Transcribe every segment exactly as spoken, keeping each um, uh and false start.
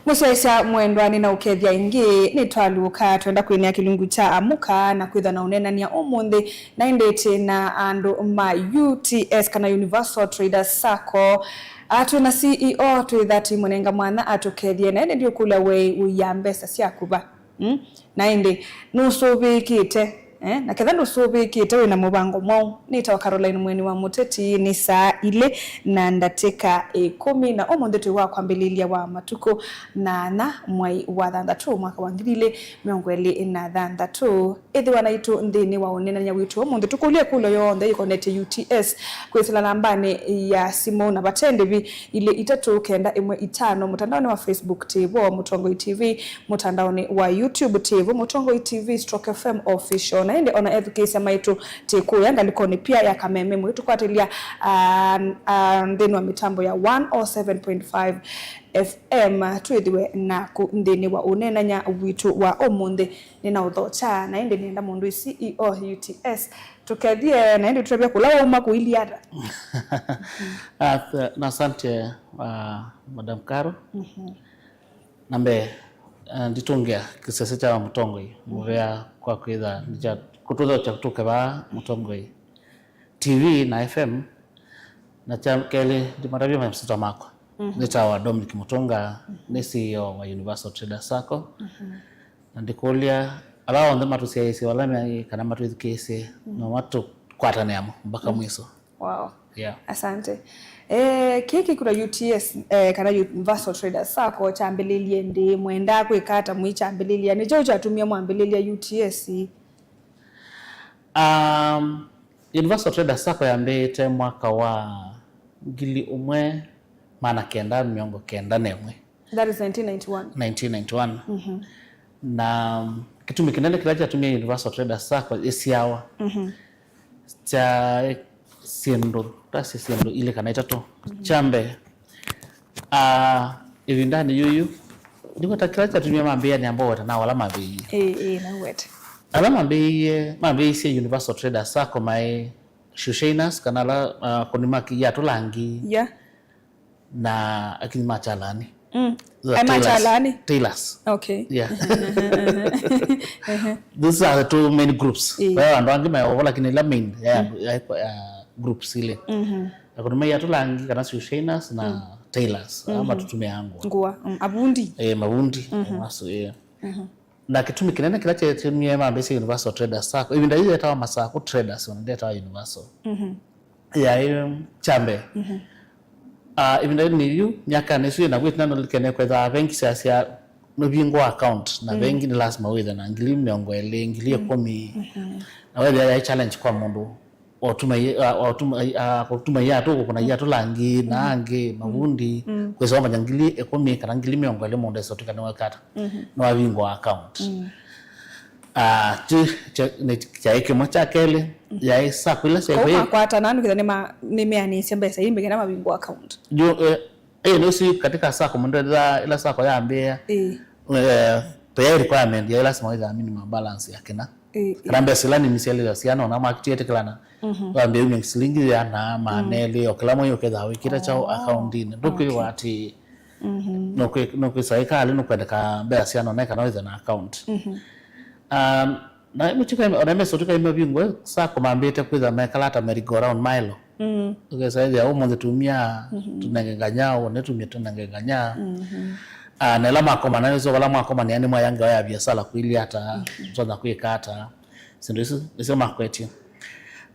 Mũsyaĩĩsya mwendwa, nĩnaũkethya ĩngĩ. Nĩtwalyũka twenda kwĩnĩa kĩlungu kya Amũka na kwĩthwa na ũneenany'a ũmũnthĩ, na ĩndĩ twĩ na andũ ma U T S kana Universal Traders Sacco. Ah, twĩ na C E O, twĩtha tũimũnenga mwanya atũkethye, na ĩndĩ ndiũkũlya we ũia mbesa syaku va? Mm? Na ĩndĩ, nũsũvĩĩkĩte, eh? Na ketha ndũsũvĩĩkĩte, wĩ na mũvango mwaũ? Nĩtawa Caroline Mweni wa Mũteti, nĩ saa ilĩ na ndatĩka ĩkũmi, na ũmũnthĩ twĩ wa kwambĩlĩlya wa matukũ na ana, mwai wa thanthatũ, mwaka wa ngili ilĩ mĩongo ĩlĩ na thanthatũ. Ĩthĩwa naitũ nthĩnĩ wa ũneenany'a witũ ũmũnthĩ, tũkũlye ĩkũlyo yonthe yĩkonetye U T S kwĩsĩla nambanĩ ya simũ na vate ndĩvi ilĩ itatũ kenda ĩmwe itano, mũtandaonĩ wa Facebook tĩvo Mũtongoi T V, mũtandaonĩ wa YouTube tĩvo Mũtongoi T V stroke F M Official. Na ĩndĩ ona ethukĩĩsya maitũ tĩ kũya ngalĩkonĩ pia ya Kameme, mwĩtũkwatĩlya, ah, ah, nthĩnĩ wa mĩtambo ya one oh seven point five F M, twĩthĩwe naku nthĩnĩ wa ũneenany'a witũ wa ũmũnthĩ. Nĩnaũthokya, na ĩndĩ nĩenda mũndũ C E O U T S tũkethye, na ĩndĩ tũtavya kũla wauma kũilyĩ ata. Ah, th-, na asante, ah, Madam Caro. Mhm. Na mbee, ah, nditũngĩa kĩsese kya Mũtongoi mũvea kwa kwĩtha nĩkya kũtũthokya tũke vaa Mũtongoi T V na F M, na kya kelĩ, ndimatavye masyĩtwa makwa. Mhm. Nĩtawa Dominic Mũtũnga, nĩ C E O wa Universal Traders Sacco. Mhm. Na ndikũlya ala onthe matũsyaĩĩsye, ala me kana matwĩthukĩĩsye, no matũkwatane amo mpaka mwiso. Wow. Yeah. Asante. Eh, kĩĩ kĩkwĩtwa U T S, eh, kana Universal Traders Sacco kyambĩlĩlye ndĩ, mwendaa kwĩka ata mũikyambĩlĩlya? Nĩ kyaũ kyatumie mwambĩlĩlya U T S? Um, Universal Traders Sacco yambĩĩte mwaka wa ngili ũmwe maana kenda mĩongo kenda na ĩmwe. That is nineteen ninety-one. Nineteen ninety-one. Mhm. Na, um, kĩtumi kĩnene kĩla kyatumie Universal Traders Sacco ĩsyawa, mhm, kya syĩndũ, tasya syĩndũ ilĩ kana itatũ. Mhm. Kya mbee, ah, ĩvindanĩ yũyu, ndikwata kĩla kyatumie mambĩĩa nĩ amboweta na ala mambĩĩie. Ĩĩ, ĩĩ, nauwete. Ala mambĩĩie, mambĩĩisye Universal Traders Sacco maĩ shoe shiners, kana ala, ah, akũni ma kĩia tũlangi. Yeah. Na akinyi ma kyalani. Mm. Those are ai ma tailors. Kyalani? Tailors. Okay. Yeah. Those are the two main groups. Ĩĩ. Kwa hiyo andũ angĩ me ovo, lakini ila main ya, ya, ya groups ile. Mhm. Akũni ma kĩia tũlangi kana shoe shiners na tailors. Ama tutumia ngũa. Ngũa. Mm. Avundi. Eh, mavundi. Mhm. Masu, eh. Mhm. Na kĩtumi kĩnene kĩla kyatumie mambĩĩsye Universal Traders Sacco, ĩvinda yĩu yetawa Masakũ Traders, ona ndetawa Universal. Mhm. Yaĩ kya mbee. Mhm. Ah, ĩvinda yĩu nĩyu, myakanĩ ĩsu yĩna kwĩtina nũlikene kwetha vengi syasya nũvingũa account, na vengi nĩ lasima wĩthe na ngili mĩongo ĩlĩ, ngili ĩkũmi. Mhm. Na wethĩa yaĩ challenge kwa mũndũ. Otuma i-, a-, otuma i-, a-, kũtuma iatũ, kũkũna iatũ langi, na angĩ, mavundi, kwĩsoma manya ngili ĩkũmi kana ngili mĩongo ĩlĩ mũndũ esotũka nĩwekata, nĩwavingũa account. Ah, kyu, kya, nĩ kyaĩ kĩmwe. Kya kelĩ, yaĩ sacco ila syaĩ kũu makwatana, nĩkĩtha nĩma-, nĩmeanĩsye mbesa ii mbekena mavingũa account. Yu, eh, eh, nĩũsi katika sacco mũndũ ethĩwa ila sacco yambĩĩa, eh, pay requirement ya ila sima wĩthaa minimum balance ya kĩna. Ĩ, ĩ. Kana mbesa ila nini syaĩlĩte syana, ona mwakĩtĩkĩlana, wambĩe umya silingi yĩana, maana elĩ, o kĩla mwei ũkethaa wĩkĩte kyaũ akaundinĩ. Ndũkwĩwa atĩ nũkwĩ-, nũkwĩsa ĩkalĩ nũkwendeka mbesa syana, ona kana wĩthe na account. Um, na mĩtuka ĩmwe, ona mĩsotuka ĩmwe vingwe, sacco mambĩte kwĩtha mekala ta merry-go-round maĩlo. Mm. Ũkesa ĩthĩa ũmũnthĩ tumia, tũnenge nganya, wone tumia tũnenge nganya. Mhm. Ah, na ĩla makomana, nĩsyo vala mwakomanĩa nĩ mwaya ngewa ya biasala kwĩlĩ ata, tũtonya kwĩka ata. Syĩndũ isu nĩsyo makwetye.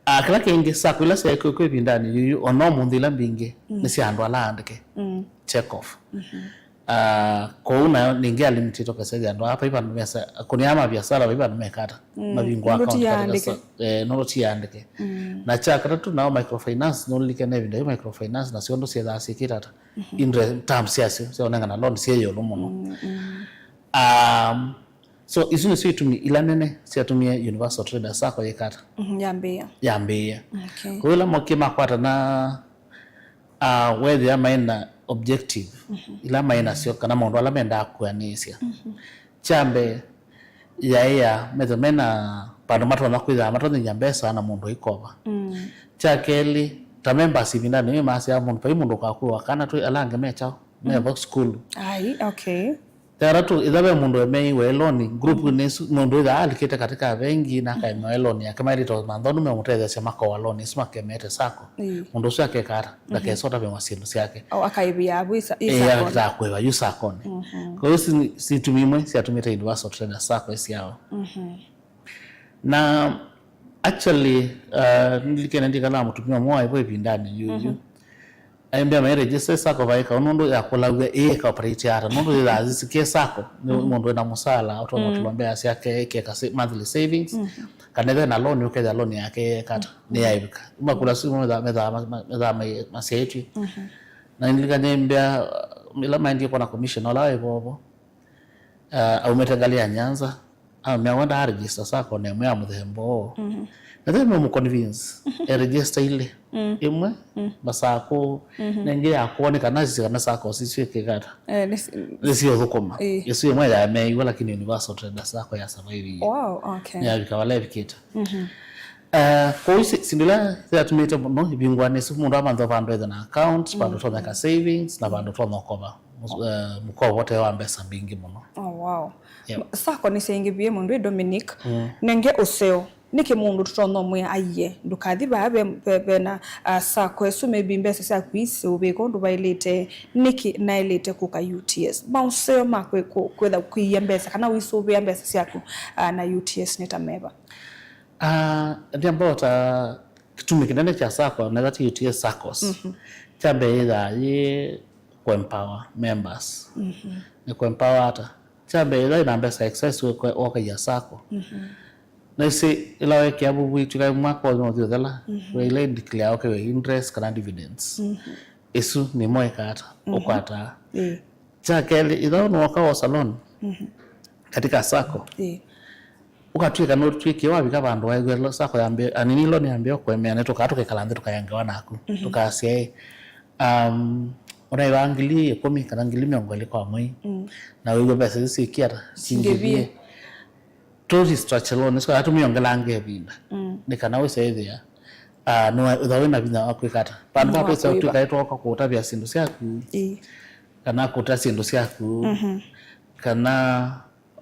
Ah, kĩla kĩngĩ, sacco ila syaĩ kwĩ, kwĩ ĩvindanĩ yũyu, ona ũmũnthĩ ila mbingĩ, nĩ sya andũ ala aandĩke. Mm. Check off. Mhm. Ah, kwoou nayo ningĩ ya limited ũkasethĩa andũ aa vai vandũ mesa, akũni aa ma biasala vai vandũ mekata, mavingũa account katika sa-, eh, nũndũ ti aandĩke. Mm. Na kya katatũ nao microfinance, nũlilikene ĩvinda yĩu microfinance nasyo ũndũ syĩthaa syĩkĩte ata, interest, terms syasyo sya ũnengana loan syĩ ĩũlũ mũno. Mm, mm. Um, so isu nĩsyo itumi ila nene syatumie Universal Traders Sacco yĩkata. Mhm, yambĩĩa. Yambĩĩa. Okay. Kwoou ĩla mokie makwatana, ah, wethĩa maĩ na objective ila maĩ nasyo, kana maũndũ ala mendaa kũanĩsya. Kya mbee, yaĩ ya metho mena vandũ matonya kwĩthaa matonyethya mbesa na mũndũ aikova. Mm. Kya kelĩ, ta members ĩvindanĩ yĩu masyaa mũndũ, vai mũndũ ũkakuwa kana twĩ ala angĩ me kyaũ, me vo sukulu. Ai, okay. Katatũ, ĩtha ve mũndũ emeiwe loan, group nĩ ĩsu, mũndũ ĩtha alikĩte katika vengi na akaemewa loan yake, maĩlĩte manthonu memũtetheesya makowa loan ĩsu makemete sacco. Ĩĩ. Mũndũ ũsu akeka ata? Ndakesa ũtavĩwa syĩndũ syake. O, akaĩvĩa vu isa- Ĩĩ, isa- akataa kũĩva yu sacco-nĩ. Kwa hiyo si- situmi imwe syatumĩte Universal Traders Sacco ĩsyawa. Na actually, uh, nilikene ndikala mũtumia ũmwe waĩvo ĩvindanĩ yuyu. Aimbĩa mai register sacco vaĩ kaũ nũndũ yakũlaw'a ĩ ĩka operate ata, nũndũ yĩthaa zisikie sacco nĩ mũndũ wĩna mũsala ũtonya ũtũlwa mbea syake ĩkeka sa- monthly savings, kana ĩthe na loan ũkethĩa loan yake ĩkata nĩ yaĩvika. Makũla simu methaa methaa ma- ma- methaa mai- masyaĩtw'e. Na nilikane mbĩa ĩla maendie kwona commissioner ũla waĩvovo, uh, aumĩte ngalĩ ya Nyanza, amea wenda aregister sacco na ĩmwe ya mũthemba ũũ. Na then no mũconvince eregister ilĩ, ĩmwe masakũ, na ĩngĩ ya kwone kana asisye kana sacco sisyo ĩkĩkata Eh, nĩ s- nĩsiũthũkũma. Ĩĩ. Ĩsu ĩmwe yameiwa, lakini Universal Traders Sacco ya survive. Wow, okay. Yavika vala ĩvikĩte. Uh, kwoou si- sindu ila yatumĩte mũno ivingũanĩ isu, mũndũ amantha vandũ ethe na account, vandũ ũtonya ka savings, na vandũ ũtonya ũkova mũs- eh, mũkovo ũte wa mbesa mbingĩ mũno. Oh, wow. Yep. Sacco nĩsyaingĩvie mũndũ ĩ Dominic, nenge ũseo. Nĩkĩ mũndũ tũtonya ũmwĩa aiye ndũkathi vaa ve- ve- vena uh, sacco ĩsu, maybe mbesa syaku isĩũvĩka ũndũ vaĩlĩte, nĩkĩ naĩlĩte kũka U T S? Maũseo ma kwĩ- kũ- kwĩtha kũia mbesa kana ũisũvĩa mbesa syaku uh, na U T S nĩ ta meva? Ah, ndiamba ta kĩtumi kĩnene kya sacco, na that U T S saccos, kya mbee yĩthaa yĩ kũempower members. Nĩ kũempower ata? Kya mbee, yĩthaa ĩna mbesa excess wĩkwe- wakaia sacco. Na isi ĩla wekĩa vuvu itwĩka mwaka ũyũ ũthiũthela, we ila declare ũkewe interest kana dividends. Ĩsu nĩmo ĩkata, ũkwataa. Ĩĩ. Kya kelĩ, ĩthaa nĩwoka wosa loan katika sacco, Ĩĩ. ũkatw'ĩka nũtw'ĩkie wavika vandũ waĩw'a sacco yambĩa, anini loan yambĩa ũkũemea, nĩtũkaa tũkekala nthĩ tũkaengewa naku. Tũkasya ĩ, um, ũnaĩwa ngili ĩkũmi kana ngili mĩongo ĩlĩ kwa mwei, na wĩw'a mbesa isu syĩkie ata? Singĩvie. Singĩvie. Tũ restructure loan ĩsu kana tũmĩongelange ĩvinda, nĩ kana wĩse ĩthĩa, ah, nĩwa- ĩtha wĩna vinya wa kwĩka ata? Vandũ va kwĩsa ũtw'ĩka ĩtwoka kũũtavya syĩndũ syaku, Ĩĩ. kana kũta syĩndũ syaku, kana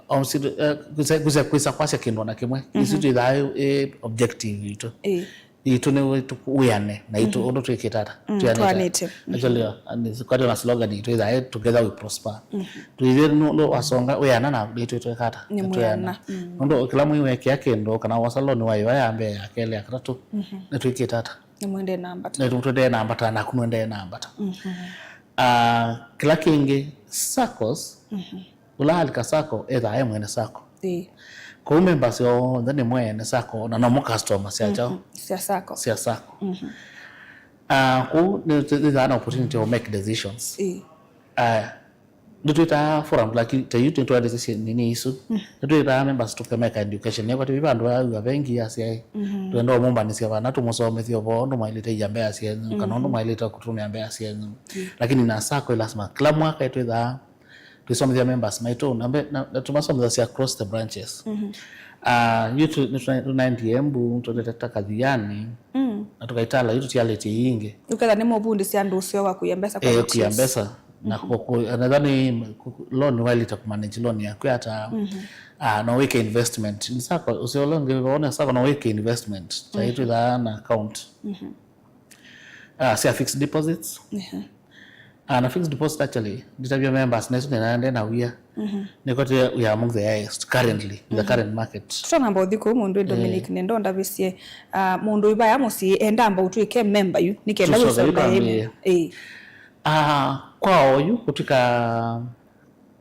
o syĩndũ, eh, kwĩsa- kwĩsa- kwĩsa kwasya kĩndũ ona kĩmwe. Isu twĩthaa ĩ- ĩ objective itũ. Ĩĩ. Itũ nĩ wĩtũ wĩane na itũ ũndũ twĩkĩte ata? Mm, twĩanĩte. Twĩanĩte. Actually, uh, and it's quite a slogan itũ ĩthaa ĩ, "Together we prosper." Twĩthĩ nũndũ wasonga wĩana na itũ twĩka ata? Nĩ mwĩana. Nũndũ kĩla mwei wekĩa kĩndũ kana wosa loan wa ĩva ya mbee, ya kelĩ, ya katatũ, nĩtwĩkĩte ata? Nĩmwendee nambata. Nĩtwendee nambata, naku nũendee nambata. Ah, kĩla kĩngĩ, saccos, ũla alika sacco ethaa e mwene sacco. Ĩĩ. Kwoou members onthe nĩ mwene sacco na nomo customer sya kyaũ? Sya sacco. Sya sacco. Ah, kwoou nĩ- nĩthaa na opportunity of make decisions. Ĩĩ. Ah, nĩtwĩtaa forum, lakini ta yu nĩtwaendesya nini isu. Nĩtwĩtaa members tũkemeka education. Nĩkwati vĩ vandũ aua vengi asyaĩ. Twenda ũmũmbanĩsya vana tũmũsomethye ũvoo ũndũ mwaĩlĩte ia mbea syenyu, kana ũndũ mwaĩlĩte kũtũmĩa mbea syenyu. Lakini na sacco ĩ lasima. Kĩla mwaka ĩtwĩthaa twĩsomethya members maitũ, na mbe- na- na tũmasomethasya across the branches. Ah, yu tu- nĩtũna- tũnaendie Embu, tũtete ta Kathiani, na tũkaitala yu tũtialĩtye ii ingĩ. Ũketha nĩ mũvundĩsya andũ ũseo wa kũia mbesa kwa Eh, kũia mbesa. Na kũ- kũ- another nĩ kũ- loan waĩlĩte kũmanage loan yaku ata. Ah, no wĩke investment. Nĩ sacco, ũseo ũla ũngĩ wone sacco no wĩke investment. Ta ĩtwĩthaa na account. Ah, sya fixed deposits. Ah, na fixed deposit actually, nditavya members, na isu nĩnaendee na wia. Nĩkwatĩ we are among the highest currently, in the current market. Tũtanamba ũthi kũu mũndũ ĩ Dominic, nenda ũndavĩsye, ah, mũndũ ĩvaya mũsyĩ, endamba ũtw'ĩke member yu, nĩkenda wĩsombe ĩmwe. Ĩĩ. Ah, kwa oyu, kũtw'ĩka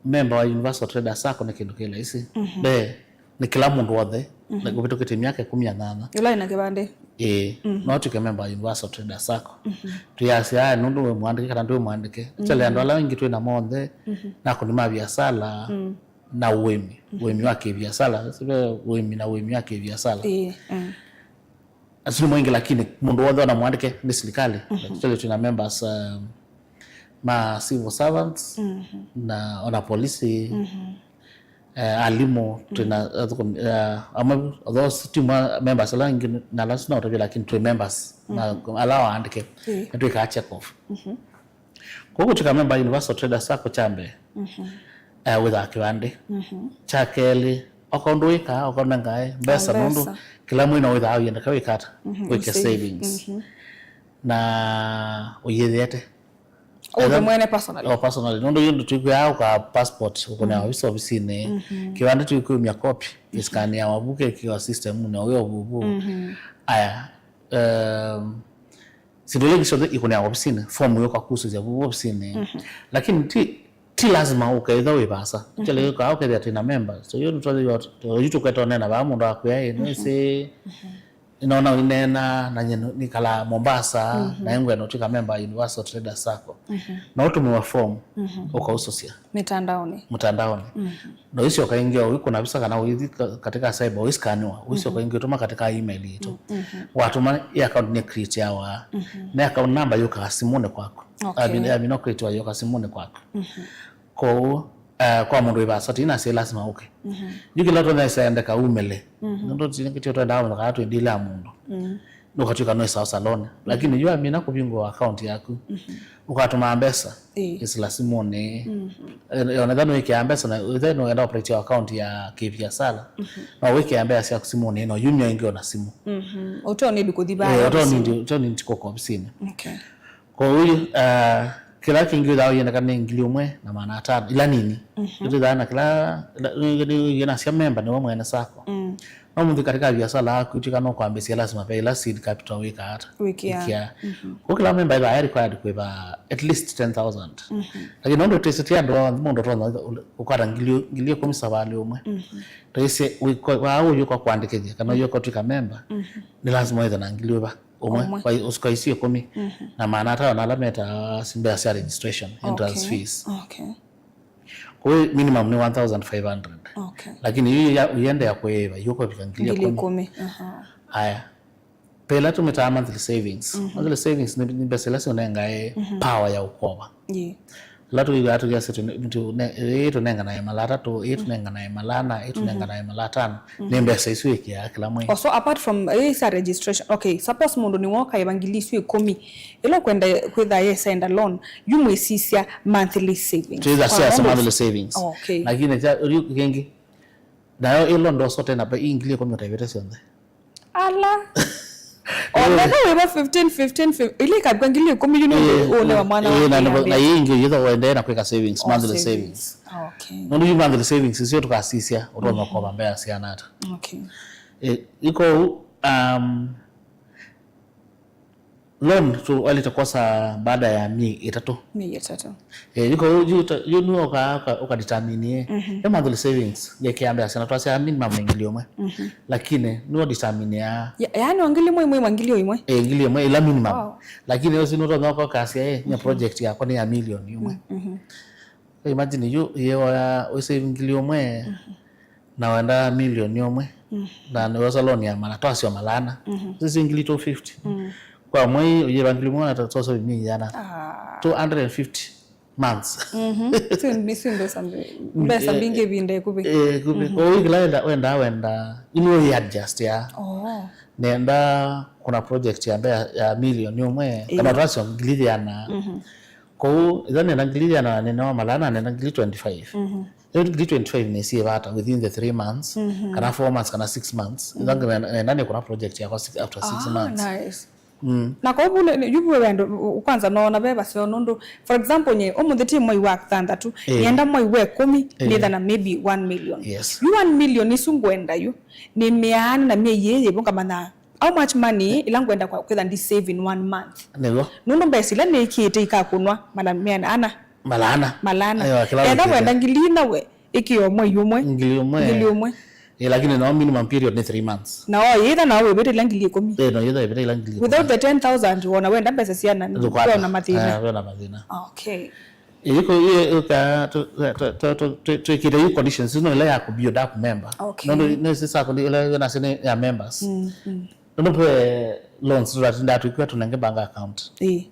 member wa Universal Traders Sacco nĩ kĩndũ kĩ laisi. Mbee, nĩ kĩla mũndũ wothe, like, ũvĩtũkĩte myaka ĩkũmi na nyanya. Ũla wĩna kĩvandĩ. Ĩĩ, no ũtw'ĩke member wa Universal Traders Sacco. Twĩasya, "Aya, nũndũ wĩ mwandĩke kana ndwĩ mwandĩke." Actually, andũ ala aingĩ twĩ namo onthe, nako nĩ ma viasala na ũĩmi. Ũĩmi wa kĩviasala, sive ũĩmi na ũĩmi wa kĩviasala. Ĩĩ, mm. Asu nĩ moingĩ, lakini mũndũ wothe ona mwandĩke nĩ silikalĩ. Actually, twĩna members, um, ma civil servants, na ona polisi, eh, alimũ, twĩna athũkũmi, eh, amwe, although si ti ma members ala aingĩ na ala sina ũtavya, lakini twĩ members na ala waandĩke, nĩtwĩkaa check off. Kwoou kũtw'ĩka member Universal Traders Sacco kya mbee, eh, wĩthaa kĩvandĩ. Mhm. Kya kelĩ, oka ũndũ wĩkaa, oka ũnengae mbesa, ah, nũndũ mbesa, kĩla mwei no wĩthaa ũyendeka wĩkata, mhm, wĩke savings. Mhm. Na ũyĩthĩete. Ũndũ mwene personally. Oh, personally. Nũndũ yũndũ twĩkwĩaa ũka passport, ũkũnea, mhm, ovisi ovisinĩ. Mhm. Kĩvandĩ twĩkwĩumya copy, mhm, ĩsikaniawa vu kĩkĩwa system nĩ ũyũ vuvu. Mhm. Aya, um, syĩndũ ila ingĩ syonthe ikũnea ovisinĩ, form yũka kusũsya vu ovisinĩ. Mhm. Lakini ti, ti lazima ũke ĩtha wĩ vaasa. Mhm. Kĩla yũkaa ũkethĩa twĩna member. So yũndũ twathiwa, yu tũkweta ũneena vaa mũndũ akwĩa, ĩ, mhm, nĩsĩ, mhm, nĩnona ũineena, na nyie nĩkalaa Mombasa, mhm, na ĩngwenda ũtwĩka member ya Universal Traders Sacco. Mhm. Na ũtũmĩwa form, mhm, ũkausũsya. Mitandaoni. Mtandaoni. Mhm. Na ũisyoka ĩngĩ o ũikũna visa kana ũithi ka-, katika cyber, ũiskaniwa, ũisyoka, mhm, ĩngĩ ũtũma katika email yitũ. Mhm. Watũma, ĩ account nĩ createawa. Mhm. Nĩ account number yũkaa simũnĩ kwaku. Okay. Amina, amina createwa yũka simũnĩ kwaku. Mhm. Kwoou, eh, kwa mũndũ wĩ vaasa, tinasye lazima ũke. Mhm. Yu kĩla tũnesa endeka umĩle. Mhm. Nũndũ ti-, ti twendaa mũndũ kana twĩndĩlea mũndũ. Mhm. Nũkatw'ĩka no ĩsawa saloni. Mhm. Lakini yu amina kũvingũa account yaku. Mhm. Ũkatũmaa mbesa. Ĩĩ. Ĩsila simũnĩ. Mhm. Eh, onetha nũĩkĩa mbesa na ĩthe nũenda operate account ya kĩviasala. Mhm. No wĩkĩa mbesa syaku simũnĩ, no yumya ĩngĩ ona simũ. Mhm. Ũtonĩndi kũthi vaa. Eh, ũtonĩndi, ũtonĩndi kũka ovisinĩ. Okay. Kwoou, uh, kĩla kĩngĩ wĩthaa ũyendeka nĩ ngili ũmwe na maana atano, ila nini. Mhm. Nĩtwĩthaa na kĩla, ila, ila, ila, ila nasya memba nĩwe mwene sacco. Mm. No mũnthĩ katika biasala yaku, ĩtw'ĩka no kwambĩsya, lazima ve ila seed capital wĩkaa ata? Wĩkĩa. Wĩkĩa. Mhm. Kwoou kĩla memba ĩthaa required kũĩva at least ten thousand. Mhm. Lakini nũndũ twĩsĩ ti andũ onthe mũndũ ũtonya ũkwata ngili, ngili ĩkũmi savalĩ ũmwe. Mhm. Twĩsĩ wĩko-, waa ũyũka kwandĩkĩthya kana ũyũka ũtw'ĩka memba, mhm, nĩ lazima wĩthe na ngili ũva? Ũmwe. Ũmwe. Kwa i-, ũsuka isu ĩkũmi. Mhm. Na maana atano na ala metaa mbesa sya registration, entrance, okay, fees. Okay. Kwa hiyo minimum ni one thousand five hundred. Okay. Lakini hiyo ya, uiendea kuiva, yuko vika ngili ĩkũmi. Ngili ĩkũmi, aha. Aya. Pela tũmĩtaa monthly savings. Mhm. Monthly savings ni, ni mbesa ila sionengae, mhm, power ya ũkova. Ĩĩ. Ĩla tũiw'aa tũkĩasya tũ-, tũ-, ne-, ĩĩ tũnenganae mala atatũ, ĩĩ tũnenganae mala ana, ĩĩ tũnenganae mala atano. Mhm. Nĩ mbesa isu wĩkĩaa kĩla mwei. Oh, so apart from, eh, sa registration, okay, suppose mũndũ nĩwoka ĩva ngili isu ĩkũmi, ĩla ũkwenda kwĩtha yesenda loan, yu mwĩsisya monthly savings. Twĩtha kwa siasa normal monthly savings. Okay. Lakini kya, yu kĩngĩ, nayo ĩlo ndosote na pe ingili ĩkũmi ũtaivĩte syonthe. Ala. Onetha wĩva fifteen, fifteen, fifteen, ila ikavika ngili ĩkũmi yu nĩ ũndũ, eh, ũnewa mwana wa, eh, na, na, na ĩngĩ yĩtha ũendee na kwĩka savings, oh, monthly savings. Savings. Okay. Nũndũ yu monthly savings icio tũkasisya ũtonya, mhm, kũkova mbesa siana ata. Okay. Eh, iko, um, loan tu walite kosa baada ya miei ĩtatũ. Miei ĩtatũ. Eh, yu ko, yu ta, yu nĩ ũka, ũka, ũka determine, eh. Mhm. Yo monthly savings, ngekeambia sana, twasya minimum nĩ ngili ũmwe. Mhm. Lakini, nĩ determine ya. Ya, yaani, o ngili ĩmwe, ĩmwe, ĩmwe, ngili ĩmwe? Eh, ngili ĩmwe, ila minimum. Wow. Lakini, ũsi nũtonya ũkasya, eh, nye, mhm, project yakwa nĩ ya million ĩmwe. Mhm. Imagine yu, yĩoya, ũsave ngili ũmwe, mhm, na wenda milioni ũmwe, mhm, na nĩwosa loan ya mala, twasyo malana. Mhm. Sisi ngili two fifty. Mhm. Kwa mwei, ũyĩva ngili ũmwe na twasyo milioni yana. Ah. Two hundred and fifty months. Mhm. Isu nĩ, isu mbesa mbi-, mbesa, eh, mbingĩ ĩvinda ĩkuvĩ. Eh, ĩkuvĩ. Mhm. Kwa hiyo kĩla wenda, wenda, wenda, inu ĩ adjust ya. Oh. Nenda kuna project ya mbea ya milioni ũmwe, ĩĩ, kana twasyo ngili yana. Mhm. Kwoou, ĩtha nenda ngili yana, nenda wa malana, nenda ngili twenty-five. Mhm. Ĩyo ngili twenty-five nĩsiĩ vata within the three months, mhm, kana four months, kana six months. Ĩtha, mhm, nenda nĩkũna project yakwa six, after six months. Ah, nice. Mm. Na kwoou nĩ, nĩ, yu vwe wendo, u-, u-, kwanza noona ve vaseo nũndũ, for example, nye, ũmũnthĩ ti mwai wa thanthatũ, eh, nĩenda mwai wa ĩkũmi, eh, nĩtha na maybe one million. Yes. Yu one million isu ngwenda yu, nĩ mĩaani na myei ĩĩ yĩvo ngamanya how much money ila ngwenda kwa, kwĩtha ndi save in one month. Nĩw'o. Nũndũ mbesa ila nĩkĩte ikakũnwa mala mĩana ana. Mala ana. Mala ana. Ayo, kĩla wĩkĩte. Enda wenda ngili ina we, ĩkĩo mwei ũmwe. Ngili ũmwe. Ngili ũmwe. Eh, lakini no minimum period nĩ three months. Na o yĩtha na wĩvĩte ila ngili ĩkũmi. Eh, no yĩtha wĩvĩte ila ngili ĩkũmi. Without the ten thousand, wona wenda mbesa siana, ndũkwata. Wĩona mathĩna. Eh, wĩona mathĩna. Okay. Ĩko, ĩ, ĩka, tũ, tũ, tũ, tũ, tũ, twĩkĩte yu conditions, no ĩla ya kũbuilda kũ member. Okay. Nũndũ nĩ sisa kũli ĩla ĩna sene ya members. Mm, mm. Nũndũ pwe loans tũratinda tũikwĩa tũnenge bank account. Ĩ.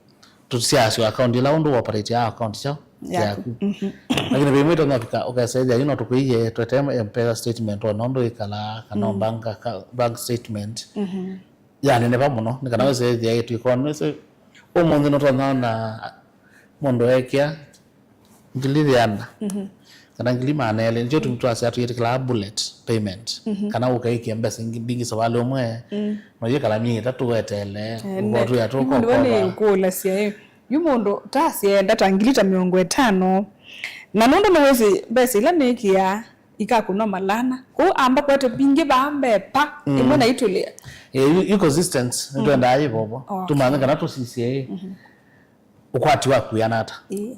Tũsiasyo account ĩla ũndũ operate ya account chao. Yaku. Yaku. Mhm. Lakini vĩmwe ĩtonya fika, ũkesethia, you know, tũkwĩie, twete M-Pesa statement, ona ũndũ ĩkala, kana, mm, bank acca-, bank statement. Mhm. Yaneneva mũno, nĩ kana wĩsethia ĩtwĩka, nĩsĩ, ũmũnthĩ nũtonya na mũndũ ekĩa ngili ĩana. Mhm. kana ngili maana elĩ, nĩkyo tũ-, twasya twĩtĩkĩlaa bullet payment. Mhm. Kana ũkaĩkĩa mbesa ingĩ mbingĩ savalĩ ũmwe, mm, no yĩkala myei ĩtatũ weteele, eh, ũkotwĩa nĩ nĩkũũlasya, eh, yu mũndũ ta asyaenda ta ngili ta mĩongo ĩtano, na nũndũ nĩwĩsĩ mbesa ila nĩkĩaa ikakũnwa malana, kũu amba kwete mbingĩ vaa mbee pa, mm, ĩmwe na itũlĩa. Eh, yu-, yu consistent, mm, nĩtwendaa yĩvovo. Okay. Tũmanye kana tũsisye, eh, mhm, ũkwati waku wĩana ata. Ĩĩ.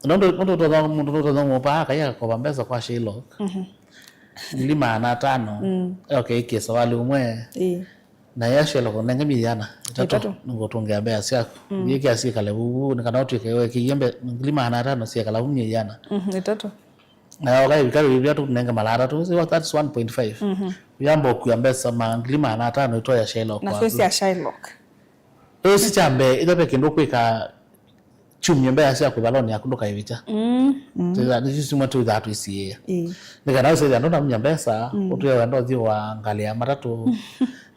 Nũndũ, nũndũ ũtonya, mũndũ nũtonya ng'ũpa akaia akakova mbesa kwa Shylock. Mhm. Ngili maana atano. Mm. Oke ĩkĩe savalĩ ũmwe. Ĩĩ. Na ya Shylock nenge myei ĩana ĩtatũ. Ĩtatũ. Nĩngũtũngĩa mbesa syaku. Mm. Yĩkĩa syĩkale vuvu, nĩ kana ũtw'ĩke wekĩie mbe-, ngili maana atano syĩkala vu myei ĩana. Mhm, ĩtatũ. Na yoka ĩvika ĩvia tũnenge mala atatũ, so that's one point five. Mhm. Yamba ũkua mbesa ma ngili maana atano itoya Shylock. Na waku. Sya Shylock. Ĩsu kya mbee, ĩtha ve kĩndũ ũkwĩka kyumya mbesa sya kũĩva loan yaku ndũkaĩvĩkya. Mm, mm. Tũĩtha, nĩsyo simwe tũĩthaa twĩsiĩĩa. Ĩĩ. Nĩ kana ũsĩthĩa ndũnamya mbesa, mm, ũtwĩe wenda ũthiĩ wa ngalĩ ya matatũ,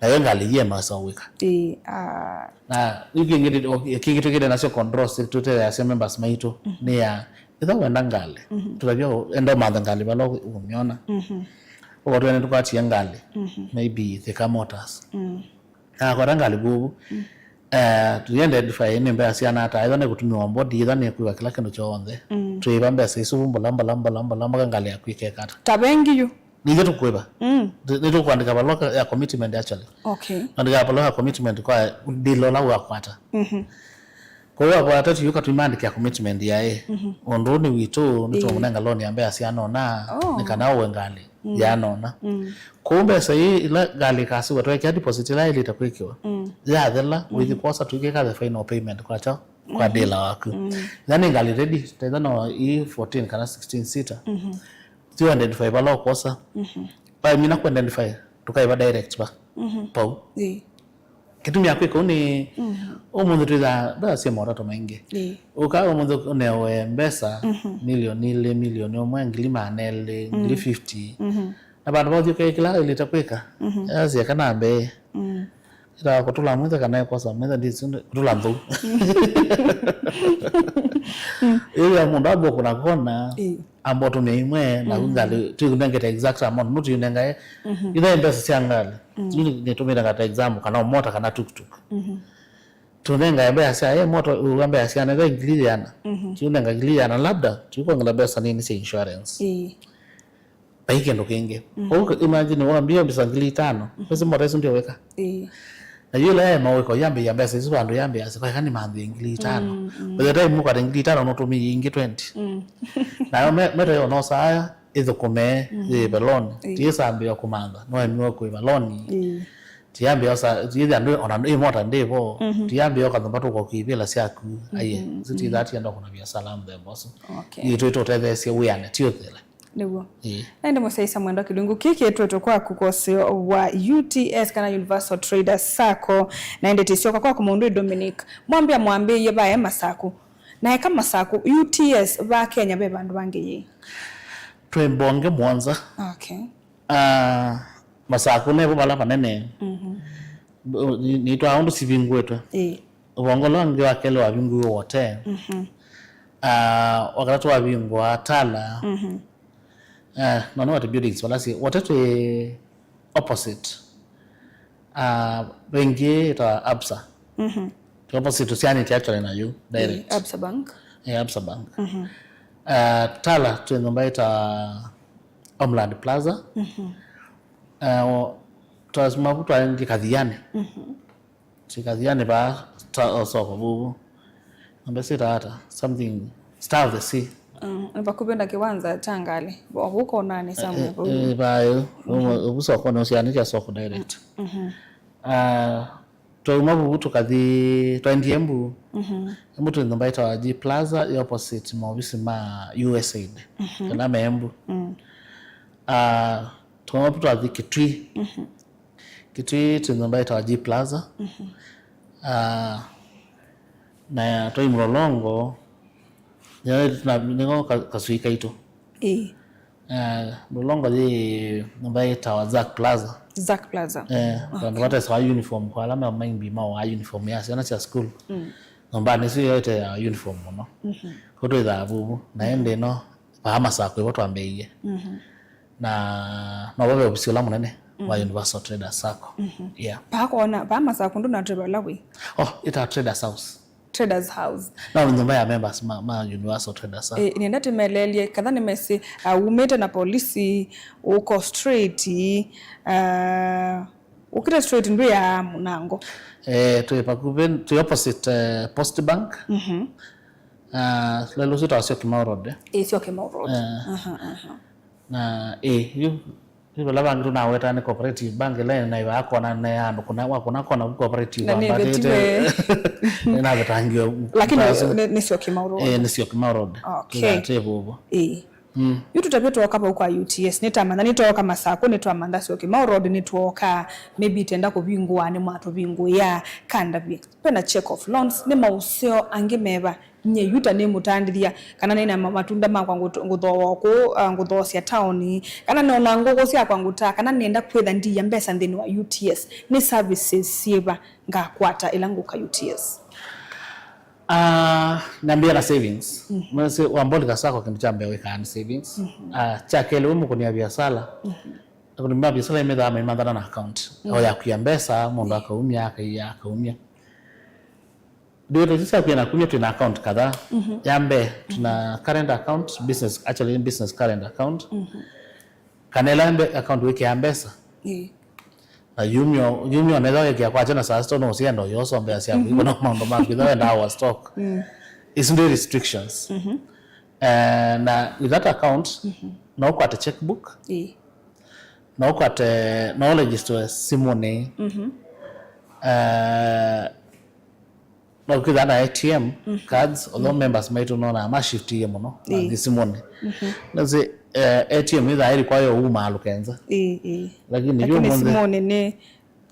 nayo ngalĩ yĩ mawesa wĩka. Ĩĩ, ah. Na yu kĩngĩ ndĩ-, kĩngĩ twĩkĩte nasyo controls tũtetheeasya members maitũ, mm, nĩ ya, ĩtha wenda ngalĩ, mhm, tũtavya enda ũmanthe ngalĩ vala ũkũmyona. Mhm. Ũkotwene tũkatie ngalĩ, mhm, maybe Thika Motors. Mm. Akwata ngalĩ vuvu. Mm. Eh, tũi identify nĩ mbesa siana ata, ĩtha nĩkũtũmĩwa body, ĩtha nĩkwĩwa kĩla kĩndũ kyonthe. Mm. Twĩva mbesa isu vu mbola, mbola, mbola, mbola, mpaka ngalĩ yaku ĩkeka ata. Ta vengi yu. Nithe tũkwĩva. Mm. Nĩ-, nĩtũkwandĩka valũa ya commitment actually. Okay. Andĩka valũa ya commitment kwa deal ũla wakwata. Mhm. Kwoou akwata tiũka tũimandĩkĩa commitment yaĩ. Mhm. Ũndũ ũũ nĩ witũ, ĩĩ, nĩtũmũnenga loan ya mbesa siana ona, oh, nĩ kana ũwe ngalĩ, mm, ya nona. Mm. Kwoou mbesa ii ila ngalĩ ĩkasiwa, twekĩa deposit ila ĩlĩte kwĩkĩwa. Mm. Yathela, mm, wĩthi kwosa tũikĩka the final payment kwa kyaũ? Kwa, mhm, dealer waku. Mm. Ĩla nĩ ngalĩ ready, tetha no ii fourteen kana sixteen seater. Mhm. Ti identify vala ũkwosa. Mhm. Vaimina ku identify, tũkaiva direct va. Mhm. Pau. Ĩĩ. Kĩtumi ya kwĩka ũu nĩ, mhm, ũmũnthĩ twĩthaa mbesa syĩ maũtato maingĩ. Ĩĩ. Ũka ũmũnthĩ ũnewe mbesa, mhm, milioni ilĩ, milioni ũmwe, ngili maana elĩ, ngili, mhm, fifty. Mhm. Na vandũ va ũthiũke kĩla ĩlĩte kwĩka, mhm, yasya kana mbee. Mm. Ĩtaa kũtũla mwĩthe kana ĩkosa mwĩthe ndĩsĩ kũtũla nthũ. Mm. Ĩyo ya mũndũ ambũkũna kona, ĩĩ, amba ũtũmĩa imwe, na, mhm, ngalĩ, tũikũnengete exact amount, no tũinengae, mhm, ithaĩ mbesa sya ngalĩ. Mm. Tũi nĩtũmĩte ta example, kana mota kana tuktuk. Mhm. Tũnengae mbesa sya, eh, mota ũwa mbesa sya nene ngili ĩana. Mhm. Tũinenga ngili ĩana, labda, tũikongela mbesa nini sya insurance. Ĩĩ. Vai kĩndũ kĩngĩ. Mhm. Ũu imagine wambia mbesa ngili itano. Mhm. Mbesa mota isu ndio weka. Ĩĩ. Na yule yeye maweka yambia mbesa isu vandũ yambia ase kwa kani manthi ngili itano. Mm, mm. By the time mukwate ngili itano no tumi ingi twenty. Mm. Na me, meta yo no saya ithukume, mm, ye baloni. Ĩĩ. Tiye sambia kumantha. No emiwa ku baloni. Ĩĩ. Tiyambia sa, tiye ndu ona ndu mota ndivo. Mhm. Tiyambia ka thumba tu kwa kivila syaku. Aye. Mhm, siti, mhm, that yenda kuna biashara mbe boso. Okay. Ni tu tutethesie wiane tiyo thile. Nĩw'o. Ĩĩ. Na ĩndĩ mũsyaĩĩsya mwendwa kĩlungu kĩĩ kĩtwetwe kwaku kwa ũseo wa U T S kana Universal Traders Sacco, na ĩndĩ tĩsyoka kwaku mũndũ ĩ Dominic. Mwambĩa mwambĩĩie vae Masaku. Na eka Masaku, U T S va Kenya ve vandũ vangĩ yĩĩ? Twĩ mbonge mũonza. Okay. Ah, Masaku nevo vala vanene. Mhm. Nĩ-, nĩtwaa ũndũ sivingũĩtwe. Ĩĩ. Ũvongo ũla ũngĩ wa kelĩ wavingũiwe Wote. Mhm. Ah, wa katatũ wavingũa Tala. Mhm. Ah, no nĩwate buildings vala syĩ. Wote twĩ opposite. Ah, vengĩ ta Absa. Mhm. Twĩ opposite, tũsianĩte actually na yu direct. Eh, Absa Bank. Eh, Absa Bank. Mhm. Ah, Tala twĩ nyũmba ĩta Homeland Plaza. Mhm. Ah, o-, twasima vu twaendie Kathiani. Mhm. Ti Kathiani va ta, o soko vuvu. Nyũmba syĩta ata? Something Star of the Sea. Mm, vakuvĩ na kĩwanza kya ngalĩ. Vo, vu konani somewhere, eh, vu. Eh, vayo. Mhm. Vu soko no sianĩte soko direct. Mhm. Ah, twauma vuvu tũkathi, twaendie Embu. Mhm. Embu twĩ nyũmba ĩtawa G Plaza, ĩ opposite maovisi ma U S A I D. Mhm. Kana me Embu. Mm. Ah, twauma vu twathi Kitui. Mhm. Kitui twĩ nyũmba ĩtawa G Plaza. Mhm. Ah, na twai Mlolongo, nĩko ka-, kasui kaitũ. Ĩĩ. Ah, Mlolongo yĩ nyũmba ĩtawa Zack Plaza. Zack Plaza. Eh, okay. Vandũ vatesawa uniform, kwa ala me maimbi mawa uniform ya syana sya school. Mm. Nyũmba nĩsyo yoete ya uniform mũno. Mhm. Kũtwĩthaa vuvu, na ĩndĩ ĩno Vaa Masakũ ĩvo twambĩĩie. Mhm. Na no vave ovisi ũla mũnene wa Universal Traders Sacco. Mhm. Yeah. Paa kona, paa Masakũ ndũnatwĩva ũla wĩ? Oh, ĩta Traders House. Traders House. No nyũmba ya members ma, ma Universal Traders Sacco. Eh, nenda tĩmeleelye, katha nĩmesĩ, uh, umĩte na polisi, ũko straight, uh, ũkĩte straight ndwĩ ya mũnango. Eh, twĩ vakuvĩ, twĩ opposite, eh, Post Bank. Mhm. Ah, lelo sio ta sio Kimau Road. Eh, sio Kimau Road. Eh. Aha, aha. Na, eh, yu, yu vala vangi tunaweta ni Cooperative Bank, ĩla ĩnaĩva kona ne andũ kuna, wa kuna kona ku Cooperative. Na nĩ ambatĩte. Nĩnavetangio. Lakini nĩ, nĩ sio Kimau Road. Eh, nĩ sio Kimau Road. Okay. Tũyatĩ vuvu. Eh. Mm. Yu tũtavye twooka vau kwa U T S, nĩtamantha, nĩtwooka Masakũ, nĩtwamantha Syokimau Road, nĩtwooka, maybe tenda kũvingũa, nĩmwatũvingũĩa, kandavye. Vena check of loans, nĩ maũseo angĩ meva, nyie yu ta nĩ mũtandĩthya, kana nĩna ma-, matunda makwa ngũt-, ngũthooa kũũ, ah, ngũthoosya taoni, kana nona ngũkũ syakwa ngũtaa, kana nĩenda kwĩtha ndiia mbesa nthĩnĩ wa U T S, nĩ services syĩva ngakwata ĩla ngũka U T S? Ah, nambia na savings. Mhm. Mwese wambolika sako kindu kya mbee wĩkaa ni savings. Mhm. Ah, kya kelĩ wĩ mũkũnia biasala. Mhm. Akũni ma biasala imethaa maimanthana na account. Mhm. O ya kuya mbesa, mũndũ akaumya, akaiya, akaumya. Ndio tũsisi akuya na kumya twina account kadhaa. Mhm. Ya mbee, tuna current account, business, actually business current account. Mhm. Kana ĩla mbe-, account wĩkĩaa mbesa. Ĩĩ. Na yumio, yumio nethwa wĩkĩa kwakya na saa sita no ũsienda ũyosombea syaku, iko na maũndũ maku, ĩtha wendaa wa stock. Mm. Isu ndio restrictions. Mhm. Eh, na with that account, no ũkwate checkbook, Ĩĩ. No ũkwate, no register simũnĩ. Mhm. Eh, No kwĩthĩwa na A T M cards, although members maitũ nonaa mashiftie mũno, Ĩĩ. mathi simũnĩ. Mhm. Nasi, eh, A T M ĩthaa ĩrĩ kwayo umaalũke nza. Ĩĩ, ĩĩ. Lakini yu Lakini ũmũnthĩ simũnĩ nĩ